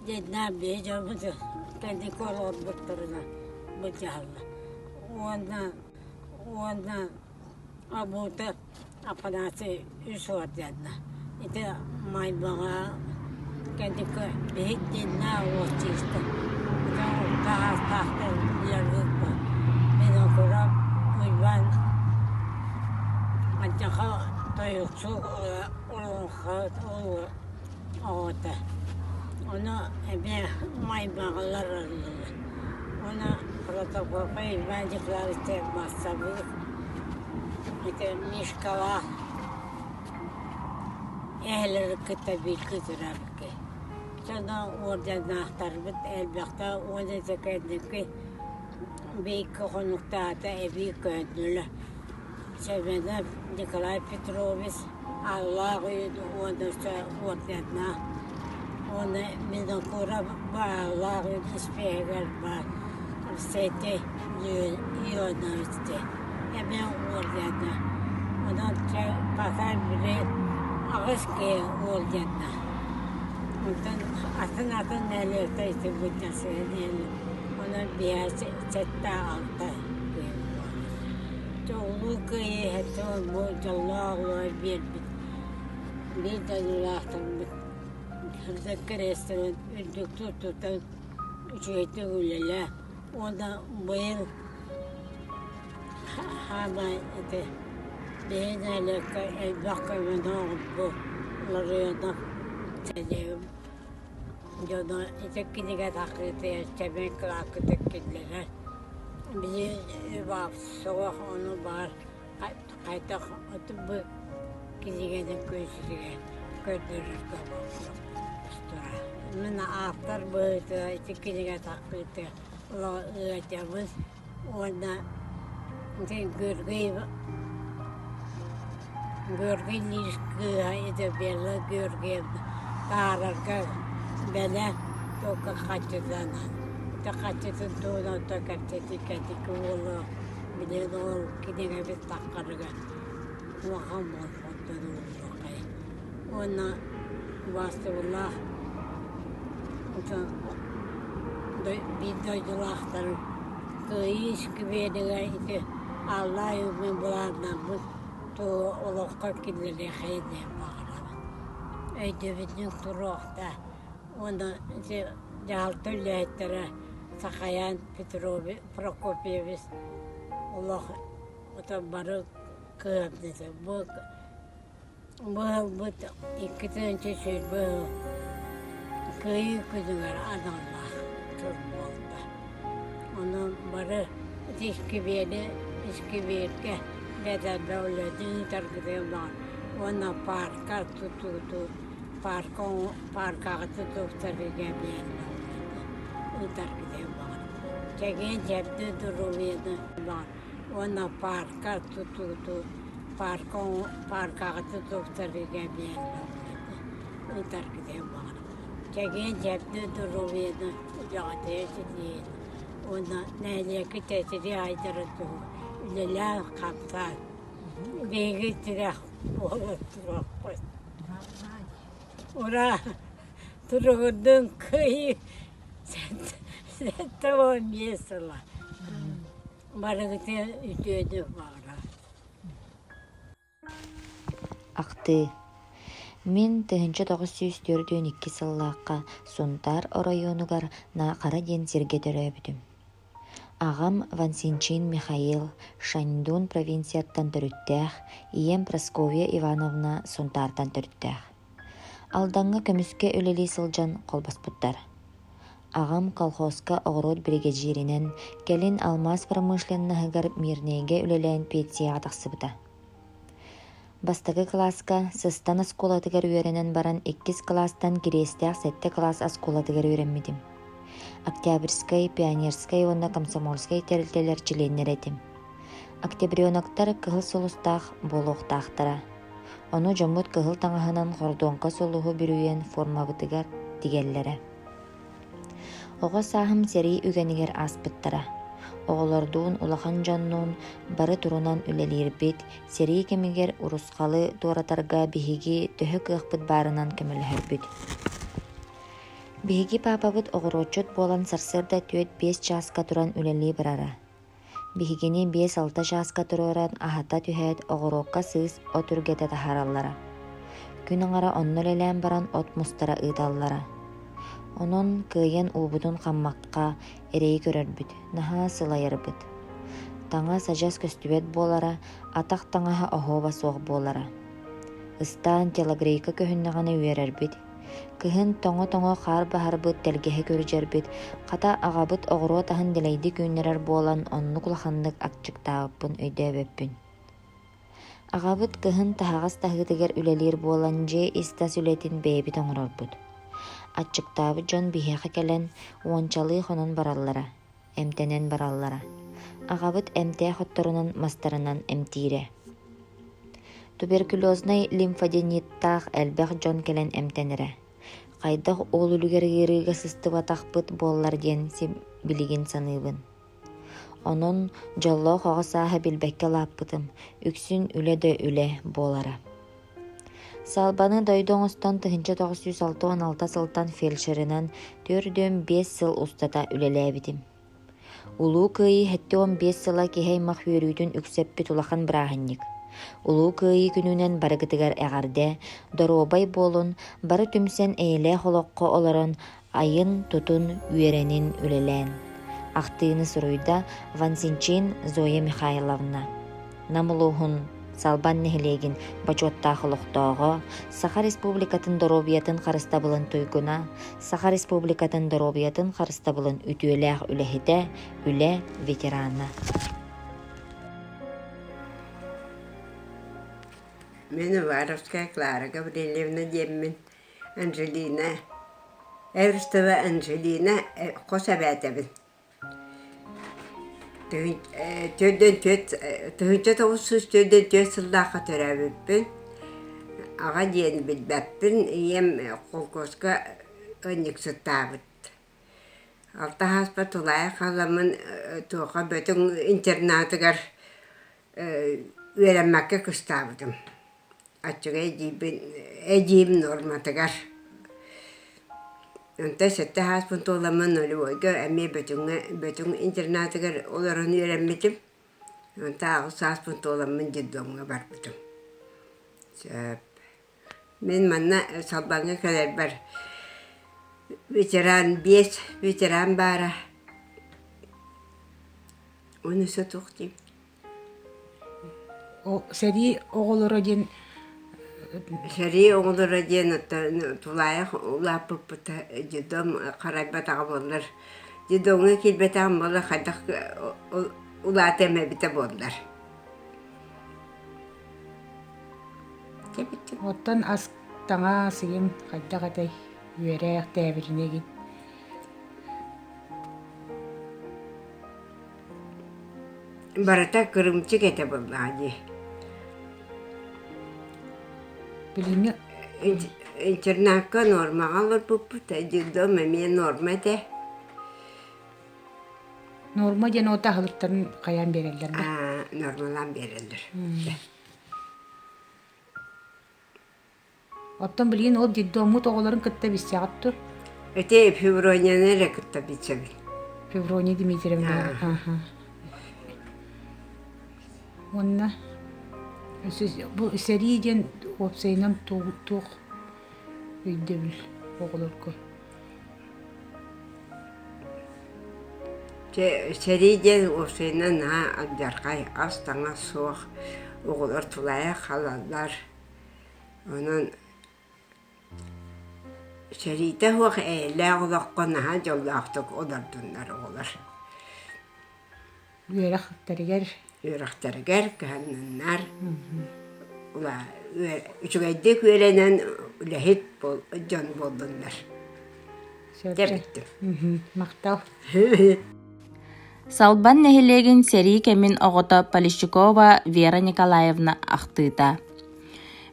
дьиҥнээх биһи дьоммут кэнники олорбуттарына былдьаһаллар уонна уонна Абута Афанасий үс орденна ити Майбаҕа кэнники биһик дьиҥнээх уол чыыста ити орто ааттаахтар билэрбит Винокуров Уйбаан Мантаха тойуксу олоҥхоһут оҕото ону эмиэ Майбаҕалар ыллылар уонна Протопопов Иван Николаевич бассабыык ити Мишкалаах эһэлэри кытта бииргэ төрөөбүккэ. Дьоно орденнаахтарбыт элбэхтэ уонна ити кэнники бииргэ хонуктаата эбии көһүннүлэр. Семенов Николай Петрович Аллаах үйүн уонна орденнаах уонна Винокуров Баалаах үйүн испииһэгэр баар Арсентий Ионович диэн эмиэ орденнаах. Онон чэ пока били аҕыс киһи орденнаах. Онтон атын-атын нэһилиэктэр ити быдьасыһан иһэллэр. Онон биһиэхэ сэттэ-алта киһи буолар. Дьэ Улуу Кыайыы иһэттэн бу дьоллоох олоҕу биэрбит биир дойдулаахтарбыт сырдык кэриэстэрин үрдүктүк тутан үчүгэйдик үлэлээ уонна быйыл хаамай ити биһи нэһилиэккэ элбэх көмөнү оҥорбут Ларионов сэлиэм дьоно ити кинигэ тахсыытыгар сэмэй кылааккытын киллэрэр били суох ону баар хайдах бу кинигэни күн сиригэр көрдөрөргө тура мин автор быһыытынан ити кинигэ тахсыыта ыалдьабын уонна ити Георгий Георгий Ильич кыыһа Изабелла Георгиевна таһаарарга бэлэ только хаччытынан ити хаччытын туһунан то кэпсэтии кэнники уолу билигин ол кинигэбит таххарыгар улахан болҕомтону уурдуоххайа уонна убаастабыллаах биир дойдулаахтарым Кыайыы искибиэригэр ити Аллай үбүн былааннаммыт тугу олоххо киллэриэххэ диэн баҕарабын. Өйдөбүнньүк туруохта уонна ити дьаһалта үлэһиттэрэ Сахаян Петрович Прокопьевич олох ото бары кыһамньыта. Бу бу ылбыт 2020 сыл Кыайыы күнүгэр аналлаах сыл буолла. Онон бары ити искибиэри искибиэргэ бэдэрбэ үлэтин ыытаргытыгар баҕар уонна паарка тутууту паарка пааркаҕа тутуохтарыгар ыытаргытыгар баҕар. Чэгиэн чэбдик доруобуйаны баҕар. Уонна паарка тутууту паарка пааркаҕа тутуохтарыгар эмиэ ыытаргытыгар баҕарабын. Чэгиэн чэбдик доруобуйаны үлэҕитигэр ситиһиини уонна нэһилиэккэ тэтири айдарын туһугар үлэлээн-хамсаан биһиги тирэх буола туруохпут. Ура! Туругурдун кыайыы 75 сыла. Барыгытыгар үтүөнү баҕарар. Ахтыы Мин 1942 сыллаахха Сунтаар оройуонугар Наахара диэн сиргэ төрөөбүтүм. Аҕам Вансинчин Михаил Шаньдун провинцияттан төрүттээх, ийэм Прасковья Ивановна Сунтаартан төрүттээх. Алдаҥҥа көмүскэ үлэлии сылдьан холбоспуттар. Аҕам колхозка оҕуруот биригэдьииринэн, кэлин алмаас промышленноһыгар Мирнэйгэ үлэлээн пенсияҕа тахсыбыта. Бастакы кылааска Сыстан оскуолатыгар үөрэнэн баран иккис кылаастан Кириэстээх сэттэ кылаас оскуолатыгар үөрэммитим. Октябрьскай, Пионерскай уонна Комсомольскай тэрилтэлэр чилиэннэрэ этим. Октябреноктар кыһыл сулустаах буолуохтаахтара. Ону дьоммут кыһыл таҥаһынан хордуоҥка сулуһу бүрүйэн формабытыгар тигэллэрэ. Оҕо сааһым сэрии үгэнигэр ааспыттара. Оҕолордуун, улахан дьоннуун бары турунан үлэлиирбит, сэрии кэмигэр урусхалы туоратарга биһиги төһө кыахпыт баарынан көмөлөһөрбүт. Биһиги паапабыт оҕуруотчут буолан сарсыарда түөрт-биэс чааска туран үлэлии барара. Биһигини биэс-алта чааска туруоран аһата түһээт, оҕуруокка сыыс от үргэтэ таһаараллара. Күн аҥара онно үлэлээн баран от мустара ыыталлара. Онон кыайан уубутун хаммакка эрэйи көрөрбүт, наһаа сылайарбыт. Таҥас адьас көстүбэт буолара, атах таҥаһа оһуоба суох буолара. Ыстаан телогрейка көһүннэҕинэ үөрэрбит, Кыһын тоҥо-тоҥо хаар баһарбыт, тэлгэһэ күрдьэрбит, хата аҕабыт оҕуруот аһын дэлэйдик үүннэрэр буолан оннук улаханнык аччыктаабыппын өйдөөбөппүн. Аҕабыт кыһын таһаҕас таһыытыгар үлэлиир буолан дьиэ ис-тас үлэтин бэйэбит оҥорорбут. Аччыктаабыт дьон биһиэхэ кэлэн уончалыы хонон бараллара, эмтэнэн бараллара. Аҕабыт эмтээх отторунан, мастарынан эмтиирэ. Туберкулезнай лимфадениттаах элбэх дьон кэлэн эмтэнэрэ. Хайдах ол үлүгэр ыарыыга сыстыбатахпыт буоллар диэн билигин саныыбын. Онон дьоллоох оҕо сааһы билбэккэ улааппытым, үксүн үлэ да үлэ буолара. Салбаны дойду оҥостон 1966 сылтан фельдшеринэн 45 сыл устата үлэлээбитим. Улуу Кыайыы 75 сыла киһи аймах үөрүүтүн үксэппит улахан бырааһынньык. Улуу Кыайыы күнүнэн барыгытыгар эҕэрдэ, доруобай буолун, бары түмсэн эйэлээх олоххо олорон айын-тутун, үөрэнин, үлэлээн. Ахтыыны суруйда Вансинчин Зоя Михайловна. Нам улууһун Салбан нэһилиэгин бочуоттаах олохтооҕо, Саха Республикатын доруобуйатын харыстабылын туйгуна, Саха Республикатын доруобуйатын харыстабылын үтүөлээх үлэһитэ, үлэ ветерана. Мин Уваровская Клара Гаврильевна диэммин Анжелина Эверстова Анжелина хос эбээтэбин. 1944 сыллаахха төрөөбүппүн. Аҕа диэн билбэппин, ийэм холкуоска ыанньыксыттаабыт. Алта сааспар тулаайах хааламмын туохха Бөтүҥ интернатыгар үөрэммэккэ кыстаабытым. Аччыгый эдьиийбин эдьиийим нуорматыгар. Онтон сэттэ сааспын туоламмын нулевойга эмиэ Бөтүҥҥэ Бөтүҥ интернатыгар олорон үөрэммитим. Онтон аҕыс сааспын туоламмын детдомҥа барбытым. Сөп. Мин манна Салбаҥҥа кэлэрбэр ветеран биэс ветеран баара. Уонна өссө туох диим Сэрии оҕолоро диэн Сэрии оҕолоро диэн оттон тулаайах улааппыппыт детдом харайбатаҕа буоллар детдомҥа киирбэтэҕим буоллар хайдах улаатыам эбитэ буоллар Оттон ас таҥас игин хайдах этэй үөрэх тээбиринэ игин Барыта кырыымчык этэ буоллаҕа дии. Билиҥҥи Интернакка нуормаҕа олорбуппут, детдом эмиэ нуорма этэ. Нуорма диэн оҕото аһылыктарын хайаан биэрэллэр да? Аа, нуормалаан биэрэллэр. Оттон билигин ол детдоммут оҕолорун кытта билсэҕит дуо? Ити Февронияны эрэ кытта билсэбин. Феврония Дмитриевна. Аха. Уонна бу сэрии диэн уопсайынан туох өйдөбүл оҕолорго? Сэрии диэн уопсайынан наһаа алдьархай, ас-таҥас суох, оҕолор тулаайах хаалаллар. Онон сэриитэ суох эйэлээх олоххо наһаа дьоллоохтук олордуннар оҕолор. Үөрэхтэригэр Үөрэхтэригэр кыһаннаннар, үчүгэйдик үөрэнэн үлэһит дьон буоллуннар. Дьэ бүттүм. Махтал. Салбан нэһилиэгин сэрии кэмин оҕото Полищукова Вера Николаевна ахтыыта.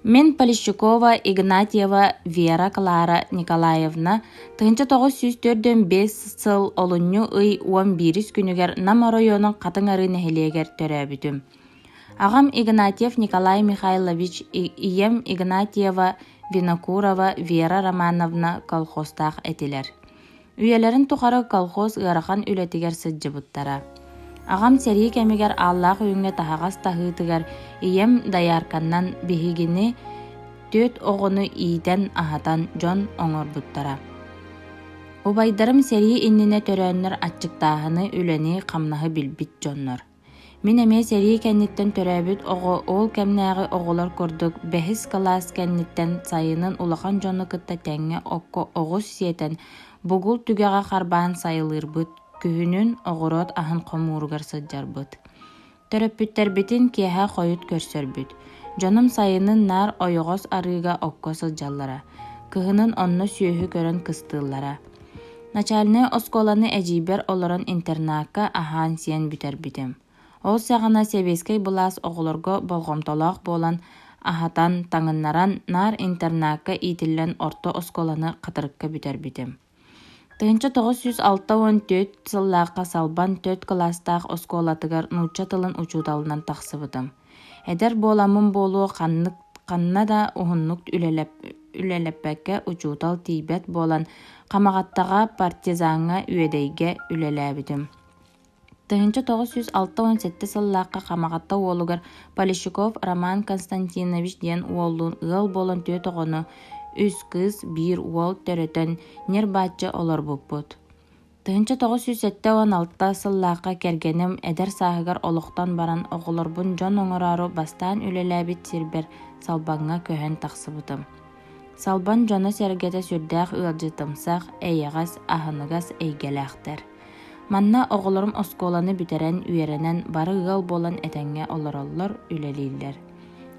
Мин Полищукова Игнатьева Вера Клара Николаевна 1945 сыл олунньу ый 11 күнүгэр Нам оройуонун Хатыҥ Арыы нэһилиэгэр төрөөбүтүм. Аҕам Игнатьев Николай Михайлович, ийэм Игнатьева Винокурова Вера Романовна колхозтаах этилэр. Үйэлэрин тухары колхоз ыарахан үлэтигэр сылдьыбыттара. Аҕам сэрии кэмигэр Ааллаах Үүҥҥэ таһаҕас таһыытыгар ийэм доярканнан биһигини түөрт оҕону иитэн-аһатан дьон оҥорбуттара. Убайдарым сэрии иннинэ төрөөннөр аччыктааһыны, үлэни, хамнаһы билбит дьоннор. Мин эмиэ сэрии кэнниттэн төрөөбүт оҕо ол кэмнээҕи оҕолор курдук бэһис кылаас кэнниттэн сайынын улахан дьону кытта тэҥҥэ окко оҕус сиэтэн, бугул түгэҕэ харбаан сайылыырбыт, күһүнүн оҕуруот аһын хомууругар сылдьарбыт. Төрөппүттэрбитин киэһэ хойут көрсөрбүт. Дьонум сайынын наар ойоҕос арыыга окко сылдьаллара, кыһынын онно сүөһү көрөн кыстыыллара. Начальнай оскуоланы эдьиийбэр олорон интернакка аһаан-сиэн бүтэрбитим. Ол саҕана сэбиэскэй былаас оҕолорго болҕомтолоох буолан, аһатан, таҥыннаран, наар интернакка иитиллэн орто оскуоланы Хатырыкка бүтэрбитим. 1964 сыллаахха Салбан төрт кылаастаах оскуолатыгар нуучча тылын учууталынан тахсыбытым. Эдэр буоламмын буолуо ханнык ханна да уһуннук үлэлэппэккэ учуутал тиийбэт буолан, Хамаҕаттаҕа партизаҥҥа Үөдэйгэ үлэлээбитим. 1967 сыллаахха Хамаҕатта уолугар Полищуков Роман Константинович диэн уоллуун ыал буолан түөрт оҕону, үс кыыс, биир уол төрөтөн ньир-бааччы олорбуппут. 1976 сыллаахха кэргэним эдэр сааһыгар олохтон баран оҕолорбун дьон оҥороору бастаан үлэлээбит сирбэр Салбаҥҥа көһөн тахсыбытым. Салбан дьоно-сэргэтэ сүрдээх ыалдьытымсах, эйэҕэс, аһыныгас эйгэлээхтэр. Манна оҕолорум оскуоланы бүтэрэн, үөрэнэн, бары ыал буолан этэҥҥэ олороллор, үлэлииллэр.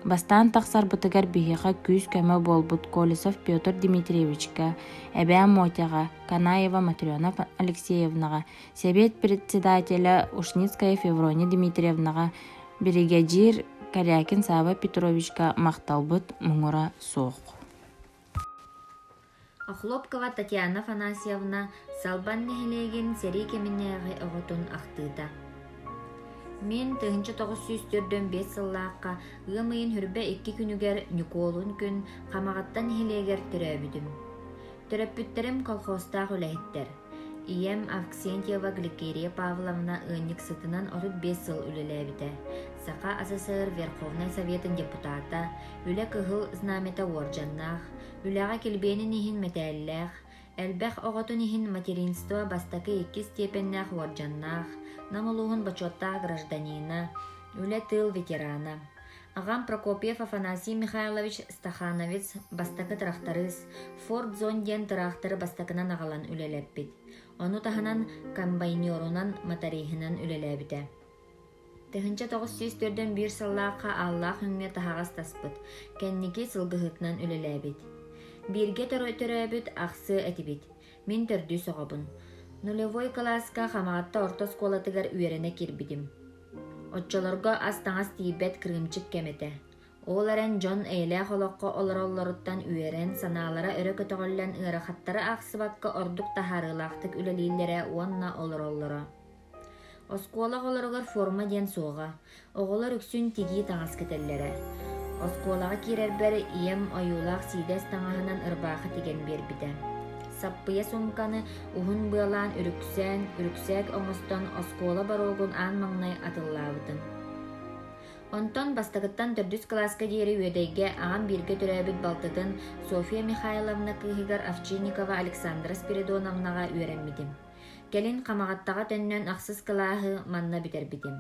Бастаан тахсарбытыгар биһиэхэ күүс-көмө буолбут Колесов Петр Дмитриевичка, эбээ Мотяҕа, Канаева Матрена Алексеевнаҕа, сэбиэт председателэ Ушницкая Феврония Дмитриевнаҕа, биригэдьиир Корякин Савва Петровичка махталбыт муҥура суох. Охлопкова Татьяна Афанасьевна Салбан нэһилиэгин сэрии кэминээҕи оҕотун ахтыыта. Мин 1945 сыллаахха ыам ыйын хүрбэ икки күнүгэр Ньукуолун күн Хамаҕатта нэһилиэгэр төрөөбүтүм. Төрөппүттэрим колхозтаах үлэһиттэр. Ийэм Авксентьева Гликерия Павловна ыанньыксытынан 35 сыл үлэлээбитэ. Саха СССР Верховнай Советын депутата, Үлэ Кыһыл Знамята уордьаннаах, үлэҕэ килбиэнин иһин мэтээллээх, элбэх оҕотун иһин материнство бастакы иккис степеннээх уордьаннаах, Нам улууһун бочуоттаах гражданина, үлэ-тыыл ветерана. Аҕам Прокопьев Афанасий Михайлович стахановец, бастакы тырахтарыыс, Форд Зон диэн тыраахтары бастакынан аҕалан үлэлэппит. Ону таһынан комбайнерунан, моториһынан үлэлээбитэ. 1941 сыллаахха Ааллаах Үҥҥэ таһаҕас таспыт, кэнники сылгыһытынан үлэлээбит. Бииргэ төрөөбүт ахсыа этибит. Мин төрдүс оҕобун. Нулевой кылааска Хамаҕатта орто оскуолатыгар үөрэнэ киирбитим. Оччолорго ас-таҥас тиийбэт кырыымчык кэм этэ. Ол эрэн дьон эйэлээх олоххо олороллоруттан үөрэн, санаалара өрө көтөҕүллэн ыарахаттары аахсыбакка ордук таһаарыылаахтык үлэлииллэрэ уонна олороллоро. Оскуола оҕолоругар форма диэн суоҕа, оҕолор үксүн тигии таҥас кэтэллэрэ. Оскуолаҕа киирэрбэр ийэм ойуулаах сиидэс таҥаһынан ырбаахы тигэн биэрбитэ. Саппыйа суумканы уһун быалаан үрүксээн, үрүксээк оҥостон оскуола боруогун аан маҥнай атыллаабытым. Онтон бастакыттан төрдүс кылааска диэри Үөдэйгэ аҕам бииргэ төрөөбүт балтытын Софья Михайловна кыыһыгар Овчинникова Александра Спиридоновнаҕа үөрэммитим. Кэлин Хамаҕаттаҕа төннөн ахсыс кылааһы манна бүтэрбитим.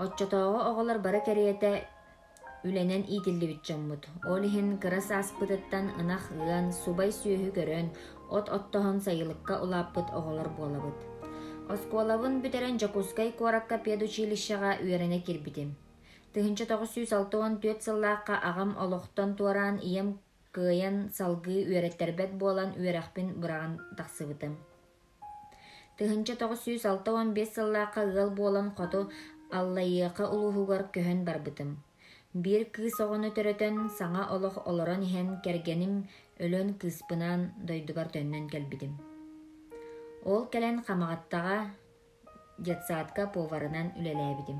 Оччотооҕу оҕолор бары кэриэтэ үлэнэн иитиллибит дьоммут. Ол иһин кыра сааспытыттан ынах ыан, субай сүөһү көрөн, от оттоһон сайылыкка улааппыт оҕолор буолабыт. Оскуолабын бүтэрэн Дьокуускай куоракка педучилищеҕа үөрэнэ киирбитим. 1964 сыллаахха аҕам олохтон туораан ийэм кыайан салгыы үөрэттэрбэт буолан үөрэхпин быраҕан тахсыбытым. 1965 сыллаахха ыал буолан хоту Аллайыаха улууһугар көһөн барбытым. Биир кыыс оҕону төрөтөн, саҥа олох олорон иһэн кэргэним өлөн кыыспынаан дойдубар төннөн кэлбитим. Ол кэлэн Хамаҕаттаҕа детсадка поварынан үлэлээбитим.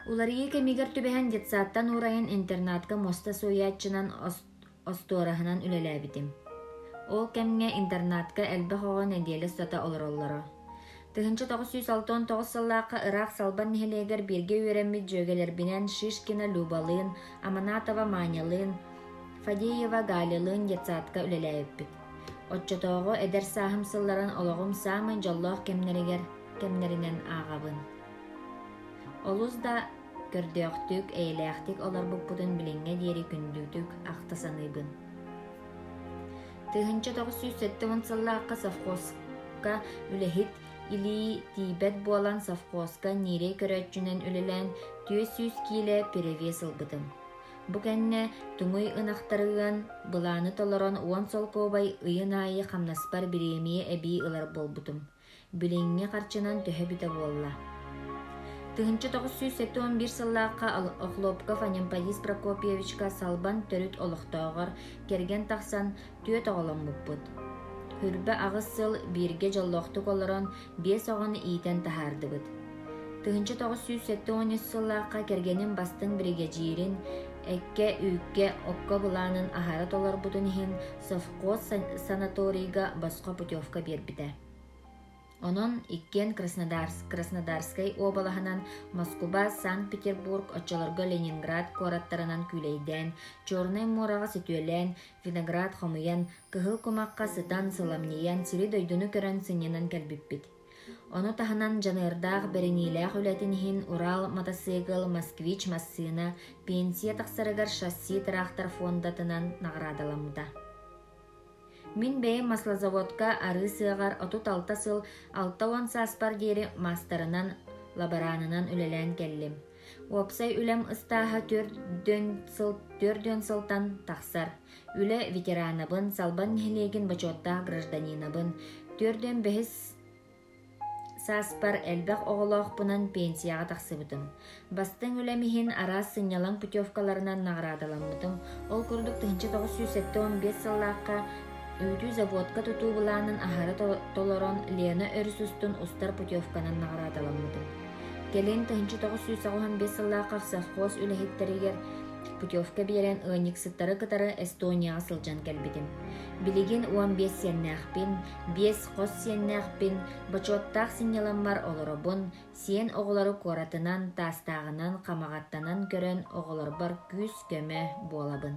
Уларыйыы кэмигэр түбэһэн детсадтан уурайан интернатка муоста сууйааччынан остуораһынан үлэлээбитим. Ол кэмҥэ интернатка элбэх оҕо нэдиэлэ устата олороллоро. 1969 сыллаахха ыраах Салбан нэһилиэгэр бииргэ үөрэммит дьүөгэлэрбинэн Шишкина Любалыын, Аманатова Манялыын, Фадеева Галялыын детсадка үлэлээбиппит. Оччотооҕу эдэр сааһым сылларын олоҕум саамай дьоллоох кэмнэригэр кэмнэринэн ааҕабын. Олус да көрдөөхтүк, эйэлээхтик олорбуппутун билиҥҥэ диэри күндүтүк ахта саныыбын. 1970 сыллаахха совхозка үлэһит илии тиийбэт буолан совхозка ньирэй көрөөччүнэн үлэлээн 400 киилэ перевес ылбытым. Бу кэннэ туҥуй ынахтары ыан, былааны толорон уон солкуобай ыйын аайы хамнаспар бириэмийэ эбии ылар буолбутум. Билиҥҥи харчынан төһө эбитэ буолла? 1971 сыллаахха Охлопков Анемподист Прокопьевичка Салбан төрүт олохтооҕор кэргэн тахсан түөрт оҕоломмуппут. Хүрбэ аҕыс сыл бииргэ дьоллоохтук олорон биэс оҕону иитэн таһаардыбыт. 1973 сыллаахха кэргэним бастыҥ биригэдьиирин, эккэ, үүккэ, окко былаанын аһара толорбутун иһин совхоз санаторийга босхо путевка биэрбитэ. Онон иккиэн Краснодарскай уобалаһынан Москуба, Санкт-Петербург, оччолорго Ленинград куораттарынан күүлэйдээн, Чернай муораҕа сөтүөлээн, виноград хомуйан, кыһыл кумахха сытан сыламньыйан, сири-дойдуну көрөн сынньанан кэлбиппит. Ону таһынан дьаныардаах, бэриниилээх үлэтин иһин Урал матасыыкыл, Москвич массыына, пенсия тахсарыгар шасси тыраахтар фондатынан наҕараадаламмыта. Мин бэйэм маслозаводка арыы сыаҕар 36 сыл 60 сааспар диэри маастарынан, лаборанынан үлэлээн кэллим. Уопсай үлэм ыстааһа 4 сылтан тахсар. Үлэ ветеранабын, Салбан нэһилиэгин бочуоттаах гражданинабын, 45 Сааспар элбэх оҕолоохпунан пенсияҕа тахсыбытым. Бастыҥ үлэм иһин араас сынньалаҥ путевкаларынан наҕараадаламмытым. Ол курдук 1975 сыллаахха үүтү заводка тутуу былаанын аһара толорон Лена өрүс устун устар путевканан наҕараадаламмытым. Кэлин 1985 сыллаахха совхоз үлэһиттэригэр путевка биэрэн ыанньыксыттары кытары Эстонияҕа сылдьан кэлбитим. Билигин 15 сиэннээхпин, биэс хос сиэннээхпин, бочуоттаах сынньаламмар олоробун, сиэн оҕолору куоратынан, таастааҕынан, хамаҕаттанан көрөн оҕолорбор күүс-көмө буолабын.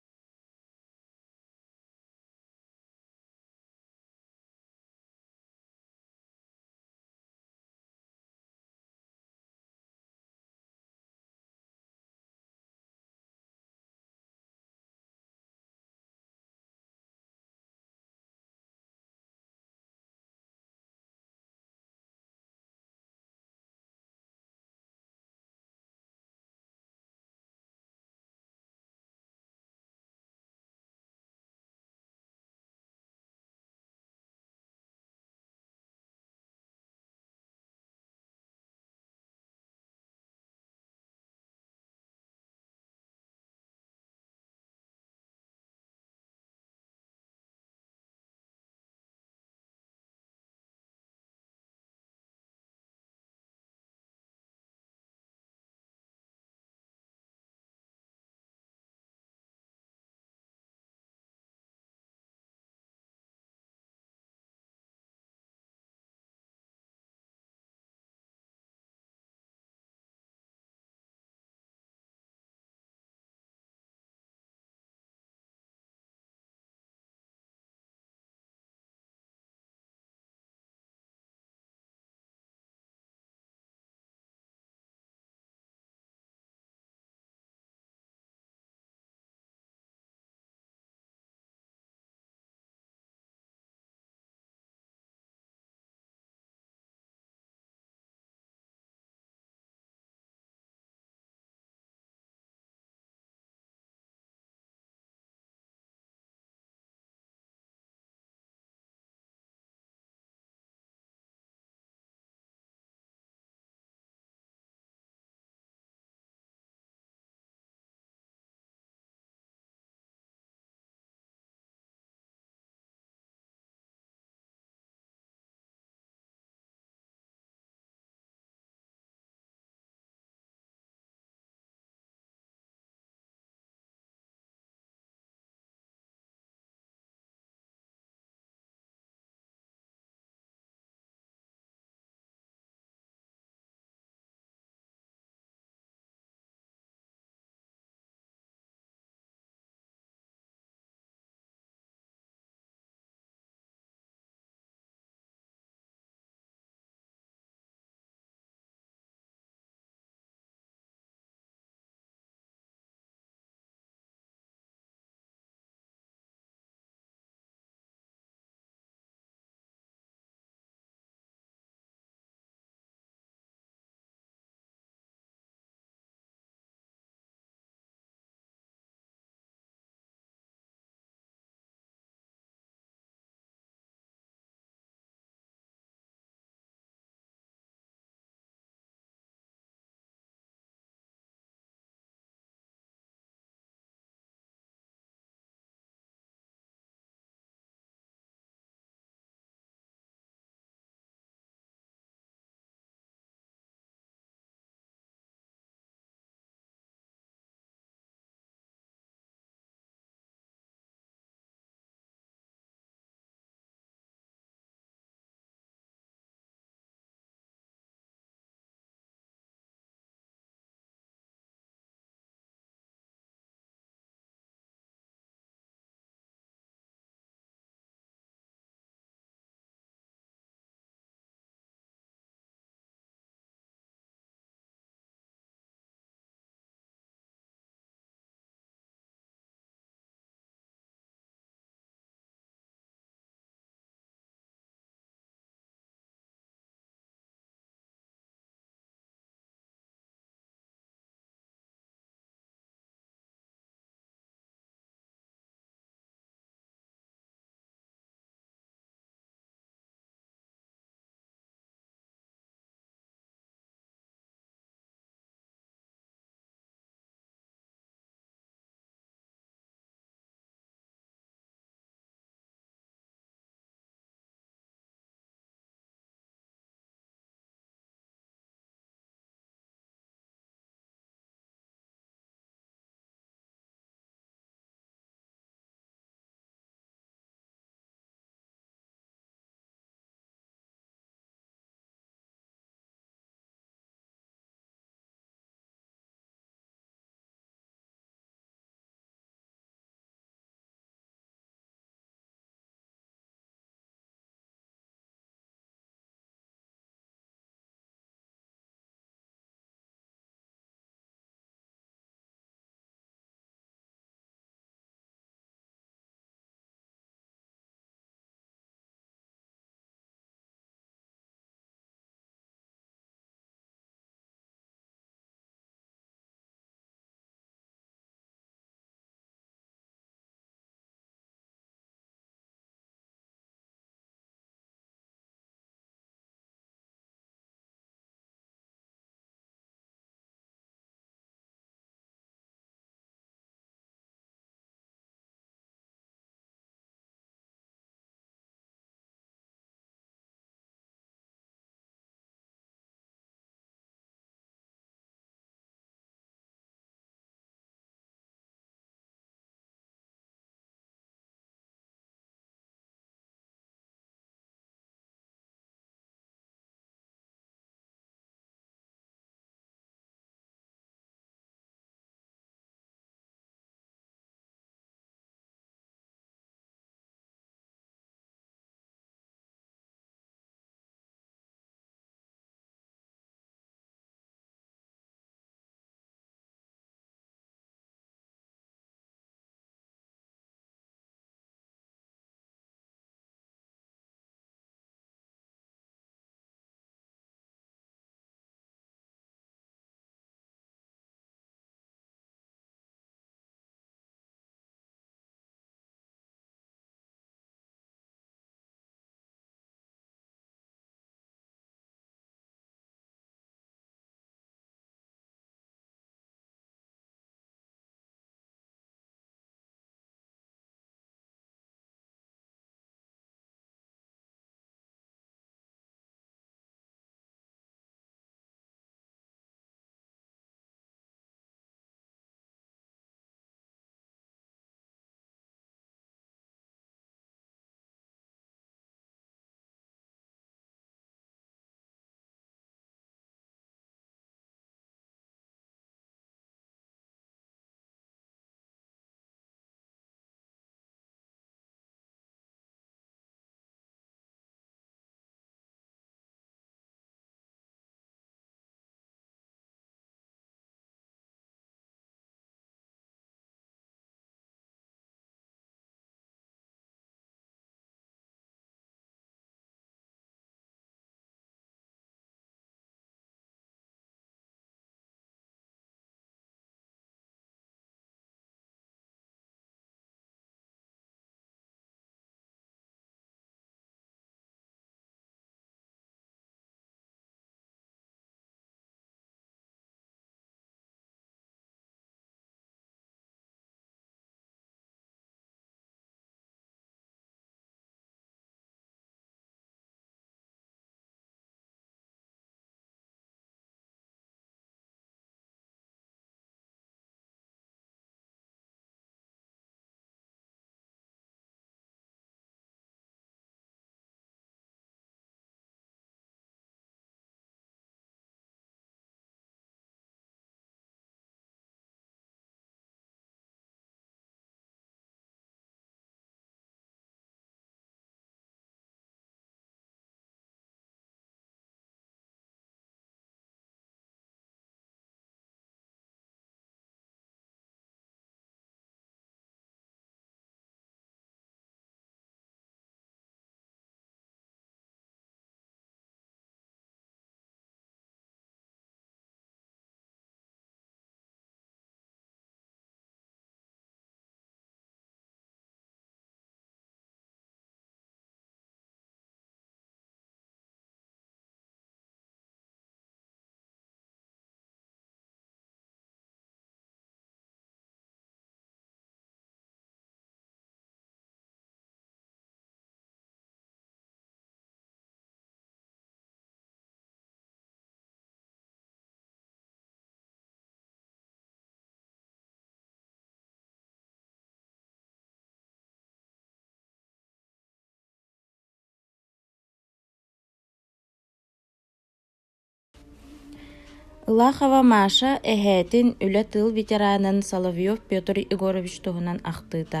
Ылахова Маша эһээтин, үлэ-тыыл ветеранын Соловьев Петр Егорович туһунан ахтыыта.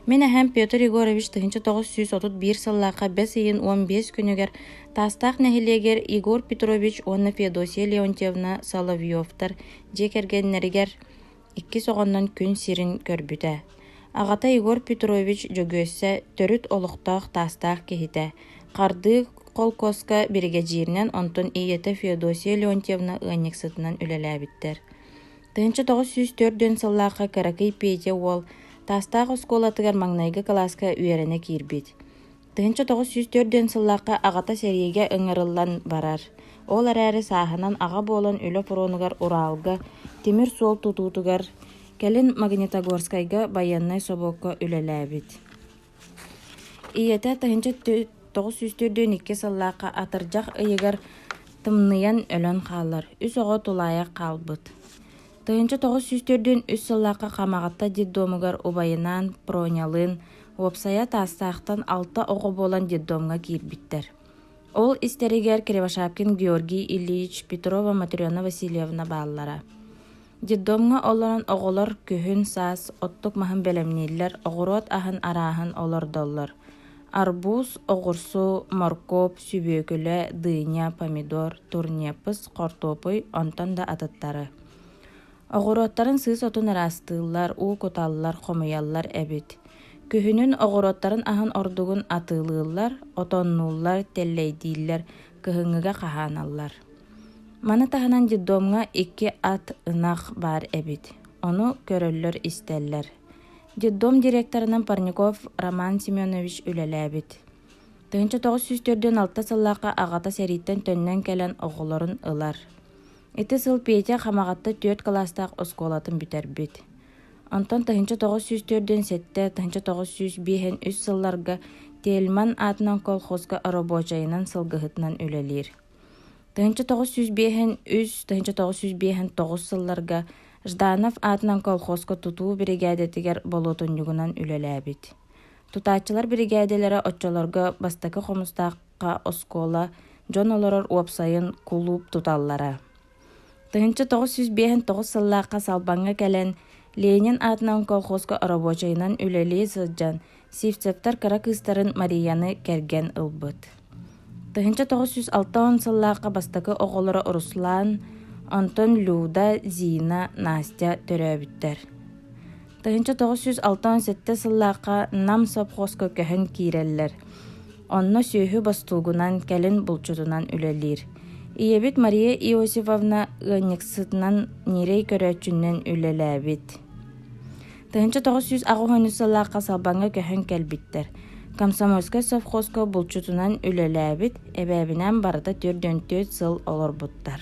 Мин эһэм Петр Егорович 1931 сыллаахха бэс ыйын 15 күнүгэр Таастаах нэһилиэгэр Егор Петрович уонна Феодосия Леонтьевна Соловьевтар дьиэ кэргэннэригэр иккис оҕоннон күн сирин көрбүтэ. Аҕата Егор Петрович Дьөгүөссэ төрүт олохтоох Таастаах киһитэ, Хардыы холкуоска биригэдьииринэн, онтон ийэтэ Феодосия Леонтьевна ыанньыксытынан үлэлээбиттэр. 1904 сыллаахха кыракый Петя уол Таастаах оскуолатыгар маҥнайгы кылааска үөрэнэ киирбит. 1904 сыллаахха аҕата сэриигэ ыҥырыллан барар. Ол эрээри сааһынан аҕа буолан үлэ фронугар Уралга тимир суол тутуутугар, кэлин Магнитогорскайга байыаннай собуокка үлэлээбит. Ийэтэ 1942 сыллаахха атырдьах ыйыгар тымныйан өлөн хаалар, үс оҕо тулаайах хаалбыт. 1943 сыллаахха Хамаҕатта детдомугар убайынаан Пронялыын уопсайа Таастаахтан алта оҕо буолан детдомҥа киирбиттэр. Ол истэригэр Кривошапкин Георгий Ильич, Петрова Матрена Васильевна бааллара. Детдомҥа олорон оҕолор күһүн, саас оттук маһын бэлэмнииллэр, оҕуруот аһын арааһын олордоллор: арбуз, оҕурсу, моркуоп, сүбүөкүлэ, дыня, помидор, турнепс, хортуоппуй онтон да атыттары. Оҕуруоттарын сыыс отун ыраастыыллар, уу куталлар, хомуйаллар эбит. Күһүнүн оҕуруоттарын аһын ордугун атыылыыллар, отоннууллар, тэллэйдииллэр, кыһыҥҥыга хаһааналлар. Маны таһынан детдомҥа икки ат, ынах баар эбит, ону көрөллөр-истэллэр. Детдом директорынан Парников Роман Семенович үлэлээбит. 1946 сыллаахха аҕата сэрииттэн төннөн кэлэн оҕолорун ылар. Ити сыл Петя Хамаҕатта түөрт кылаастаах оскуолатын бүтэрбит. Онтон 1947-1953 сылларга Тельман аатынан колхозка оробуочайынан сылгыһытынан үлэлиир. 1953-1959 сылларга Жданов аатынан колхозка тутуу биригээдэтигэр болуотунньугунан үлэлээбит. Тутааччылар биригээдэлэрэ оччолорго Бастакы Хомустаахха оскуола, дьон олорор уопсайын, кулууп туталлара. 1959 сыллаахха Салбаҥҥа кэлэн, Ленин аатынан колхозка оробуочайынан үлэлии сылдьан, Сивцевтэр кыра кыыстарын Марияны кэргэн ылбыт. 1960 сыллаахха бастакы оҕолоро Руслан, онтон Люда, Зина, Настя төрөөбүттэр. 1967 сыллаахха Нам сопхуоска көһөн киирэллэр. Онно сүөһү бостуугунан, кэлин булчутунан үлэлиир. Ийэбит Мария Иосифовна ыанньыксытынан, ньирэй көрөөччүнэн үлэлээбит. 1983 сыллаахха Салбаҥҥа көһөн кэлбиттэр. Комсомольскай совхозка булчутунан үлэлээбит, эбээбинээн барыта 44 сыл олорбуттар.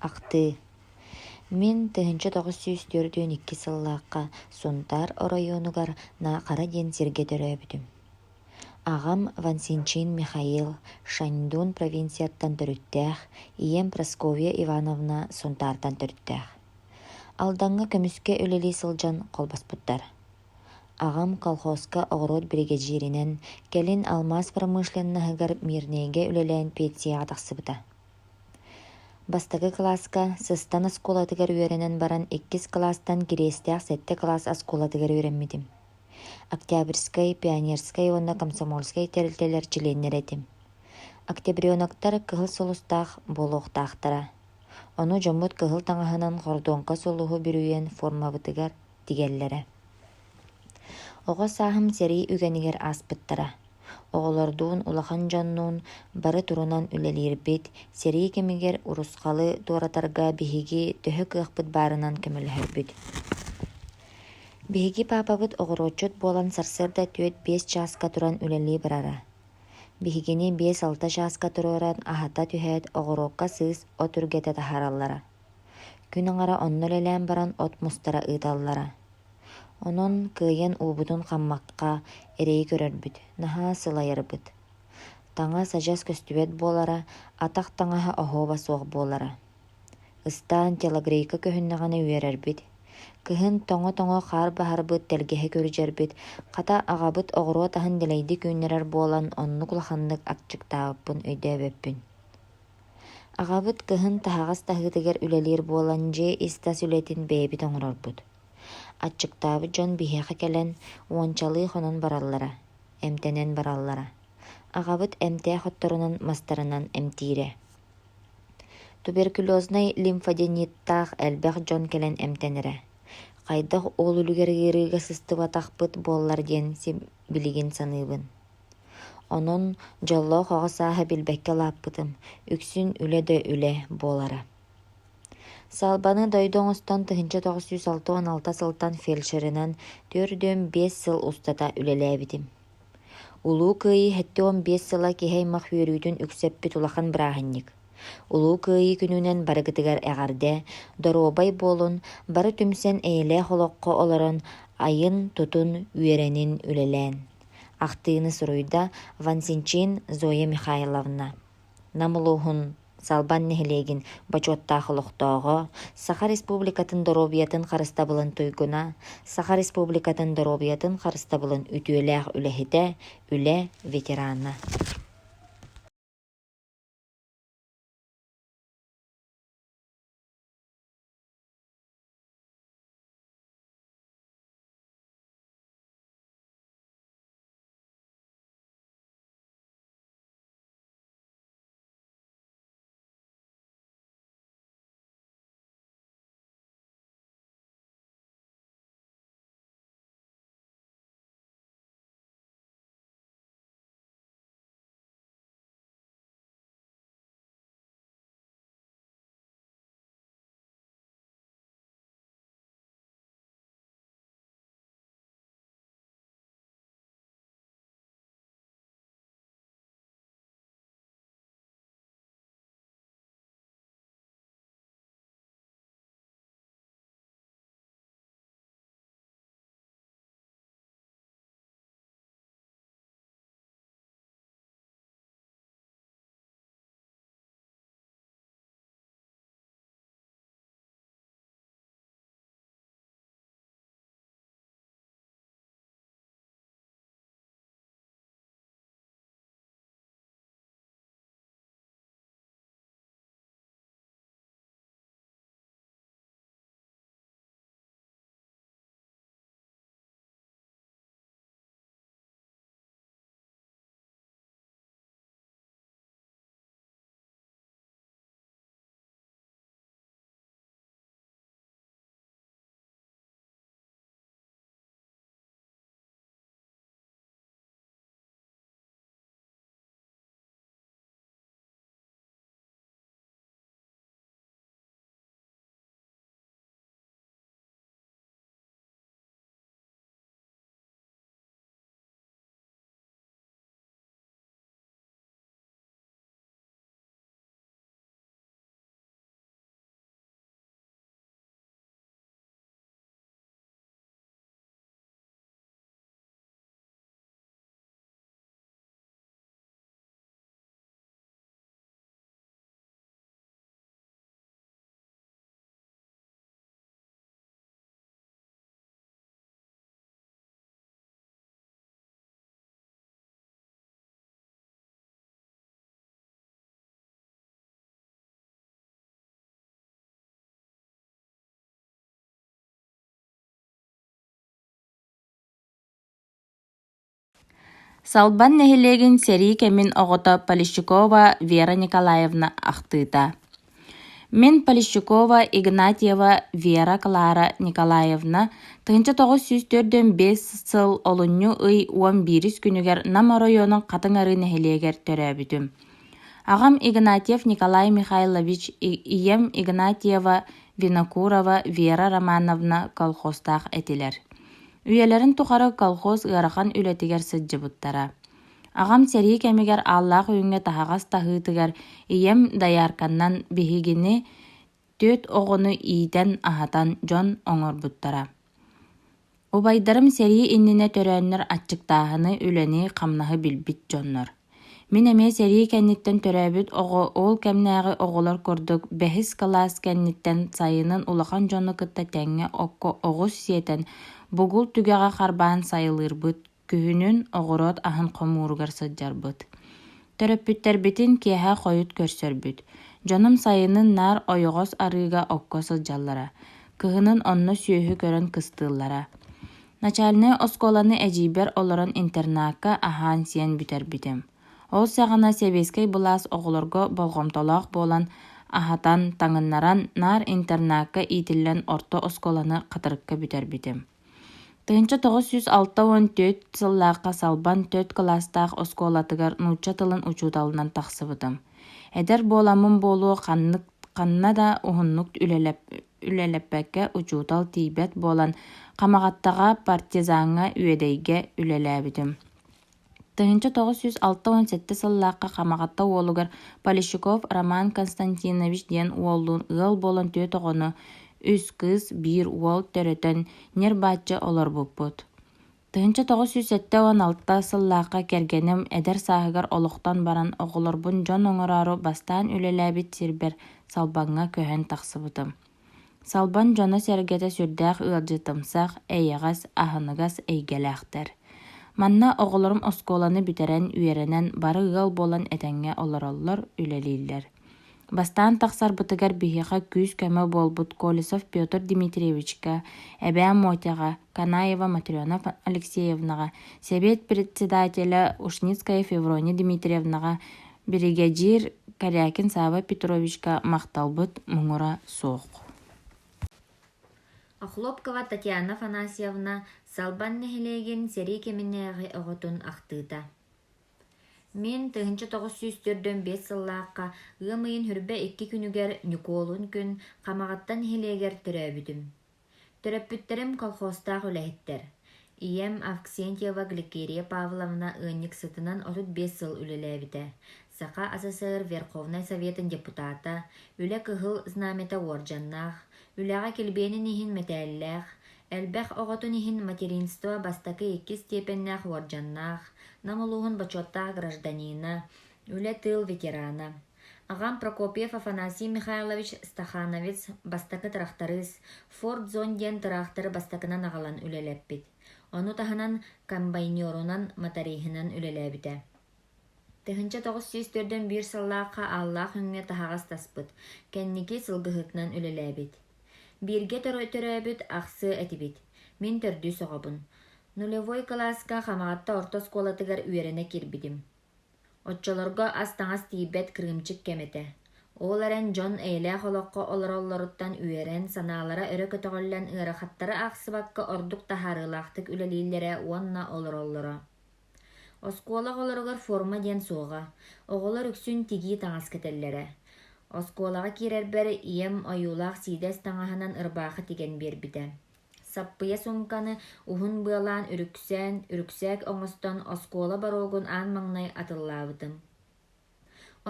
Ахтыы Мин 1942 сыллаахха Сунтаар оройуонугар Наахара диэн сиргэ төрөөбүтүм. Аҕам Вансинчин Михаил Шаньдун провинцияттан төрүттээх, ийэм Прасковья Ивановна Сунтаартан төрүттээх. Алдаҥҥа көмүскэ үлэлии сылдьан холбоспуттар. Аҕам колхозка оҕуруот биригэдьииринэн, кэлин алмаас промышленноһыгар Мирнэйгэ үлэлээн пенсияҕа тахсыбыта. Бастакы кылааска сыстан оскуолатыгар үөрэнэн баран иккис кылаастан Кириэстээх сэттэ кылаас оскуолатыгар үөрэммитим. Октябрьскай, пионерскай уонна комсомольскай тэрилтэлэр чилиэннэрэ этим. Октябреноктар кыһыл сулустаах буолуохтаахтара. Ону дьоммут кыһыл таҥаһынан хордуоҥка сулуһу бүрүйэн формабытыгар тигэллэрэ. Оҕо сааһым сэрии үгэнигэр ааспыттара. Оҕолордуун, улахан дьоннуун бары турунан үлэлиирбит, сэрии кэмигэр урусхалы туоратарга биһиги төһө кыахпыт баарынан көмөлөһөрбүт. Биһиги паапабыт оҕуруотчут буолан сарсыарда 4-5 чааска туран үлэлии барара. Биһигини 5-6 чааска туруоран аһата түһээт оҕуруокка сыыс от үргэтэ таһаараллара. Күн аҥара онно үлэлээн баран от мустара ыыталлара. Онон кыайан уубутун хаммакка эрэйи көрөрбүт, наһаа сылайарбыт. Таҥас адьас көстүбэт буолара, атах таҥаһа оһуоба суох буолара. Ыстаан телогрейка көһүннэҕинэ үөрэрбит. Кыһын тоҥо-тоҥо хаар баһарбыт, тэлгэһэ күрдьэрбит, хата аҕабыт оҕуруот аһын дэлэйдик үүннэрэр буолан оннук улаханнык аччыктаабыппын өйдөөбөппүн. Аҕабыт кыһын таһаҕас таһыытыгар үлэлиир буолан дьиэ ис-тас үлэтин бэйэбит оҥорорбут. Аччыктаабыт дьон биһиэхэ кэлэн уончалыы хонон бараллара, эмтэнэн бараллара. Аҕабыт эмтээх отторунан, мастарынан эмтиирэ. Туберкулезнай лимфадениттаах элбэх дьон кэлэн эмтэнэрэ. Хайдах ол үлүгэр ыарыыга сыстыбатахпыт буоллар диэн билигин саныыбын. Онон дьоллоох оҕо сааһы билбэккэ улааппытым, үксүн үлэ да үлэ буолара. Салбаны дойду оҥостон 1966 сылтан фельдшеринэн 45 сыл устата үлэлээбитим. Улуу Кыайыы 75 сыла киһи аймах үөрүүтүн үксэппит улахан бырааһынньык. Улуу Кыайыы күнүнэн барыгытыгар эҕэрдэ, доруобай буолун, бары түмсэн эйэлээх олоххо олорон айын-тутун, үөрэнин, үлэлээн. Ахтыыны суруйда Вансинчин Зоя Михайловна. Нам улууһун Салбан нэһилиэгин бочуоттаах олохтооҕо, Саха Республикатын доруобуйатын харыстабылын туйгуна, Саха Республикатын доруобуйатын харыстабылын үтүөлээх үлэһитэ, үлэ ветерана. Салбан нэһилиэгин сэрии кэмин оҕото Полищукова Вера Николаевна ахтыыта. Мин Полищукова Игнатьева Вера Клара Николаевна 1945 сыл олунньу ый 11-ис күнүгэр Нам оройуонун Хатыҥ Арыы нэһилиэгэр төрөөбүтүм. Аҕам Игнатьев Николай Михайлович, ийэм Игнатьева Винокурова Вера Романовна колхозтаах этилэр. Үйэлэрин тухары колхоз ыарахан үлэтигэр сылдьыбыттара. Аҕам сэрии кэмигэр Ааллаах Үүҥҥэ таһаҕас таһыытыгар ийэм доярканнан биһигини түөрт оҕону иитэн-аһатан дьон оҥорбуттара. Убайдарым сэрии иннинэ төрөөннөр аччыктааһыны, үлэни, хамнаһы билбит дьоннор. Мин эмиэ сэрии кэнниттэн төрөөбүт оҕо ол кэмнээҕи оҕолор курдук бэһис кылаас кэнниттэн сайынын улахан дьону кытта тэҥҥэ окко оҕус сиэтэн, бугул түгэҕэ харбаан сайылыырбыт, күһүнүн оҕуруот аһын хомууругар сылдьарбыт. Төрөппүттэрбитин киэһэ хойут көрсөрбүт. Дьонум сайынын наар ойоҕос арыыга окко сылдьаллара, кыһынын онно сүөһү көрөн кыстыыллара. Начальнай оскуоланы эдьиийбэр олорон интернакка аһаан-сиэн бүтэрбитим. Ол саҕана сэбиэскэй былаас оҕолорго болҕомтолоох буолан, аһатан, таҥыннаран, наар интернакка иитиллэн орто оскуоланы Хатырыкка бүтэрбитим. 1964 сыллаахха Салбан төрт кылаастаах оскуолатыгар нуучча тылын учууталынан тахсыбытым. Эдэр буоламмын буолуо ханнык ханна да уһуннук үлэлэппэккэ учуутал тиийбэт буолан, Хамаҕаттаҕа партизаҥҥа Үөдэйгэ үлэлээбитим. 1967 сыллаахха Хамаҕатта уолугар Полищуков Роман Константинович диэн уоллуун ыал буолан түөрт оҕону, үс кыыс, биир уол төрөтөн ньир-бааччы олорбуппут. 1976 сыллаахха кэргэним эдэр сааһыгар олохтон баран оҕолорбун дьон оҥороору бастаан үлэлээбит сирбэр Салбаҥҥа көһөн тахсыбытым. Салбан дьоно-сэргэтэ сүрдээх ыалдьытымсах, эйэҕэс, аһыныгас эйгэлээхтэр. Манна оҕолорум оскуоланы бүтэрэн, үөрэнэн, бары ыал буолан этэҥҥэ олороллор, үлэлииллэр. Бастаан тахсарбытыгар биһиэхэ күүс-көмө буолбут Колесов Петр Дмитриевичка, эбээ Мотяҕа, Канаева Матрена Алексеевнаҕа, сэбиэт председателэ Ушницкая Феврония Дмитриевнаҕа, биригэдьиир Корякин Савва Петровичка махталбыт муҥура суох. Охлопкова Татьяна Афанасьевна Салбан нэһилиэгин сэрии кэминээҕи оҕотун ахтыыта Мин 1945 сыллаахха ыам ыйын хүрбэ икки күнүгэр Ньукуолун күн Хамаҕатта нэһилиэгэр төрөөбүтүм. Төрөппүттэрим колхозтаах үлэһиттэр. Ийэм Авксентьева Гликерия Павловна ыанньыксытынан 35 сыл үлэлээбитэ. Саха СССР Верховнай Советын депутата, Үлэ Кыһыл Знамята уордьаннаах, үлэҕэ килбиэнин иһин мэтээллээх, Элбэх оҕотун иһин материнство бастакы иккис степеннээх уордьаннаах, Нам улууһун бочуоттаах гражданина, үлэ-тыыл ветерана. Аҕам Прокопьев Афанасий Михайлович стахановец, бастакы тырахтарыыс, Форд Зон диэн тыраахтары бастакынан аҕалан үлэлэппит. Ону таһынан комбайнерунан, моториһынан үлэлээбитэ. 1941 сыллаахха Ааллаах Үҥҥэ таһаҕас таспыт, кэнники сылгыһытынан үлэлээбит. Бииргэ төрөөбүт ахсыа этибит. Мин төрдүс оҕобун. Нулевой кылааска Хамаҕатта орто оскуолатыгар үөрэнэ киирбитим. Оччолорго ас-таҥас тиийбэт кырыымчык кэм этэ. Ол эрэн дьон эйэлээх олоххо олороллоруттан үөрэн, санаалара өрө көтөҕүллэн ыарахаттары аахсыбакка ордук таһаарыылаахтык үлэлииллэрэ уонна олороллоро. Оскуола оҕолоругар форма диэн суоҕа, оҕолор үксүн тигии таҥас кэтэллэрэ. Оскуолаҕа киирэрбэр ийэм ойуулаах сиидэс таҥаһынан ырбаахы тигэн биэрбитэ. Саппыйа суумканы уһун быалаан үрүксээн, үрүксээк оҥостон оскуола боруогун аан маҥнай атыллаабытым.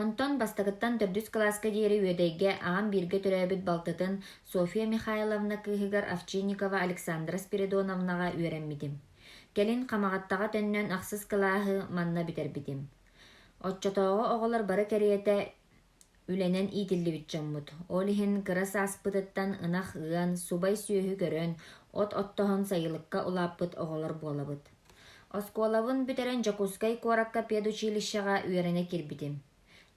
Онтон бастакыттан төрдүс кылааска диэри Үөдэйгэ аҕам бииргэ төрөөбүт балтытын Софья Михайловна кыыһыгар Овчинникова Александра Спиридоновнаҕа үөрэммитим. Кэлин Хамаҕаттаҕа төннөн ахсыс кылааһы манна бүтэрбитим. Оччотооҕу оҕолор бары кэриэтэ үлэнэн иитиллибит дьоммут. Ол иһин кыра сааспытыттан ынах ыан, субай сүөһү көрөн, от оттоһон сайылыкка улааппыт оҕолор буолабыт. Оскуолабын бүтэрэн Дьокуускай куоракка педучилищеҕа үөрэнэ киирбитим.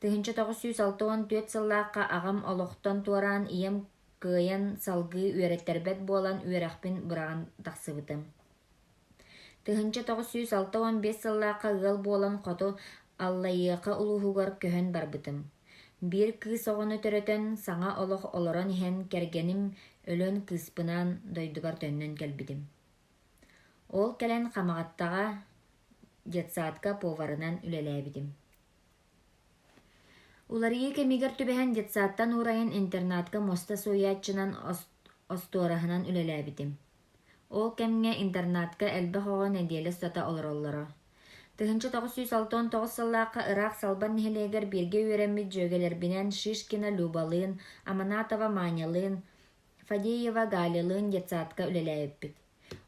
1964 сыллаахха аҕам олохтон туораан ийэм кыайан салгыы үөрэттэрбэт буолан үөрэхпин быраҕан тахсыбытым. 1965 сыллаахха ыал буолан хоту Аллайыаха улууһугар көһөн барбытым. Биир кыыс оҕону төрөтөн, саҥа олох олорон иһэн кэргэним өлөн кыыспынаан дойдубар төннөн кэлбитим. Ол кэлэн Хамаҕаттаҕа детсадка поварынан үлэлээбитим. Уларыйыы кэмигэр түбэһэн детсадтан уурайан интернатка муоста сууйааччынан, остуораһынан үлэлээбитим. Ол кэмҥэ интернатка элбэх оҕо нэдиэлэ устата олороллоро. 1969 сыллаахха ыраах Салбан нэһилиэгэр бииргэ үөрэммит дьүөгэлэрбинэн Шишкина Любалыын, Аманатова Манялыын, Фадеева Галялыын детсадка үлэлээбиппит.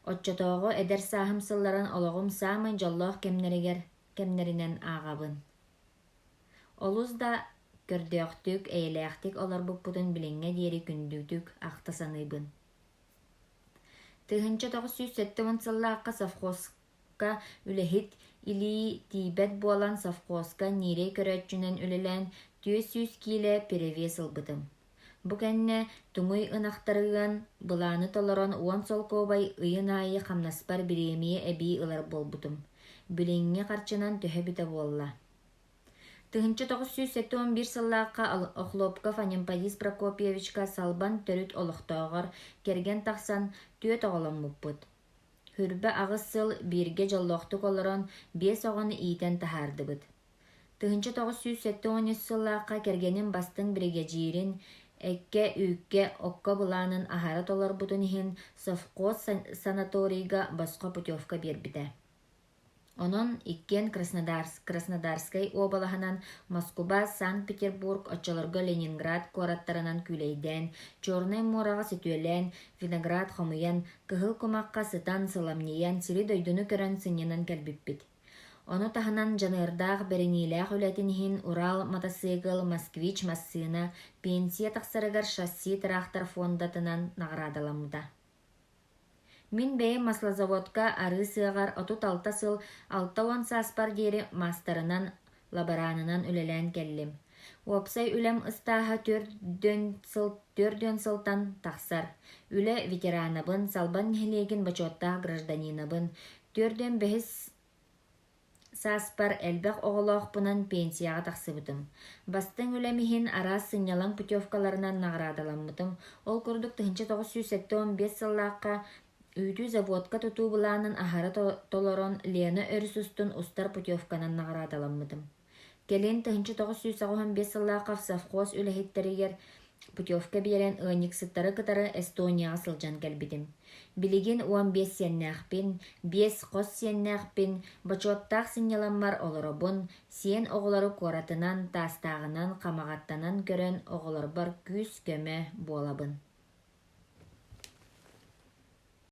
Оччотооҕу эдэр сааһым сылларын олоҕум саамай дьоллоох кэмнэригэр кэмнэринэн ааҕабын. Олус да көрдөөхтүк, эйэлээхтик олорбуппутун билиҥҥэ диэри күндүтүк ахта саныыбын. 1970 сыллаахха совхозка үлэһит илии тиийбэт буолан совхозка ньирэй көрөөччүнэн үлэлээн 400 киилэ перевес ылбытым. Бу кэннэ туҥуй ынахтары ыан, былааны толорон уон солкуобай ыйын аайы хамнаспар бириэмийэ эбии ылар буолбутум. Билиҥҥи харчынан төһө эбитэ буолла. 1971 сыллаахха Охлопков Анемподист Прокопьевичка Салбан төрүт олохтооҕор кэргэн тахсан түөрт оҕоломмуппут. Хүрбэ аҕыс сыл бииргэ дьоллоохтук олорон биэс оҕону иитэн таһаардыбыт. 1973 сыллаахха кэргэним бастыҥ биригэдьиирин, эккэ, үүккэ, окко былаанын аһара толорбутун иһин совхоз санаторийга босхо путевка биэрбитэ. Онон иккиэн Краснодарскай уобалаһынан Москуба, Санкт-Петербург, оччолорго Ленинград куораттарынан күүлэйдээн, Чернай муораҕа сөтүөлээн, виноград хомуйан, кыһыл кумахха сытан сыламньыйан, сири-дойдуну көрөн сынньанан кэлбиппит. Ону таһынан дьаныардаах, бэриниилээх үлэтин иһин Урал матасыыкыл, Москвич массыына, пенсия тахсарыгар шасси тыраахтар фондатынан наҕараадаламмыта. Мин бэйэм маслозаводка арыы сыаҕар 36 сыл 60 сааспар диэри маастарынан, лаборанынан үлэлээн кэллим. Уопсай үлэм ыстааһа 4 сылтан тахсар. Үлэ ветеранабын, Салбан нэһилиэгин бочуоттаах гражданинабын, 45 сааспар элбэх оҕолоохпунан пенсияҕа тахсыбытым. Бастыҥ үлэм иһин араас сынньалаҥ путевкаларынан наҕараадаламмытым. Ол курдук 1975 сыллаахха үүтү заводка тутуу былаанын аһара толорон Лена өрүс устун устар путевканан наҕараадаламмытым. Кэлин 1985 сыллаахха совхоз үлэһиттэригэр путевка биэрэн ыанньыксыттары кытары Эстонияҕа сылдьан кэлбитим. Билигин 15 сиэннээхпин, биэс хос сиэннээхпин, бочуоттаах сынньаламмар олоробун, сиэн оҕолору куоратынан, таастааҕынан, хамаҕаттанан көрөн оҕолорбор күүс-көмө буолабын.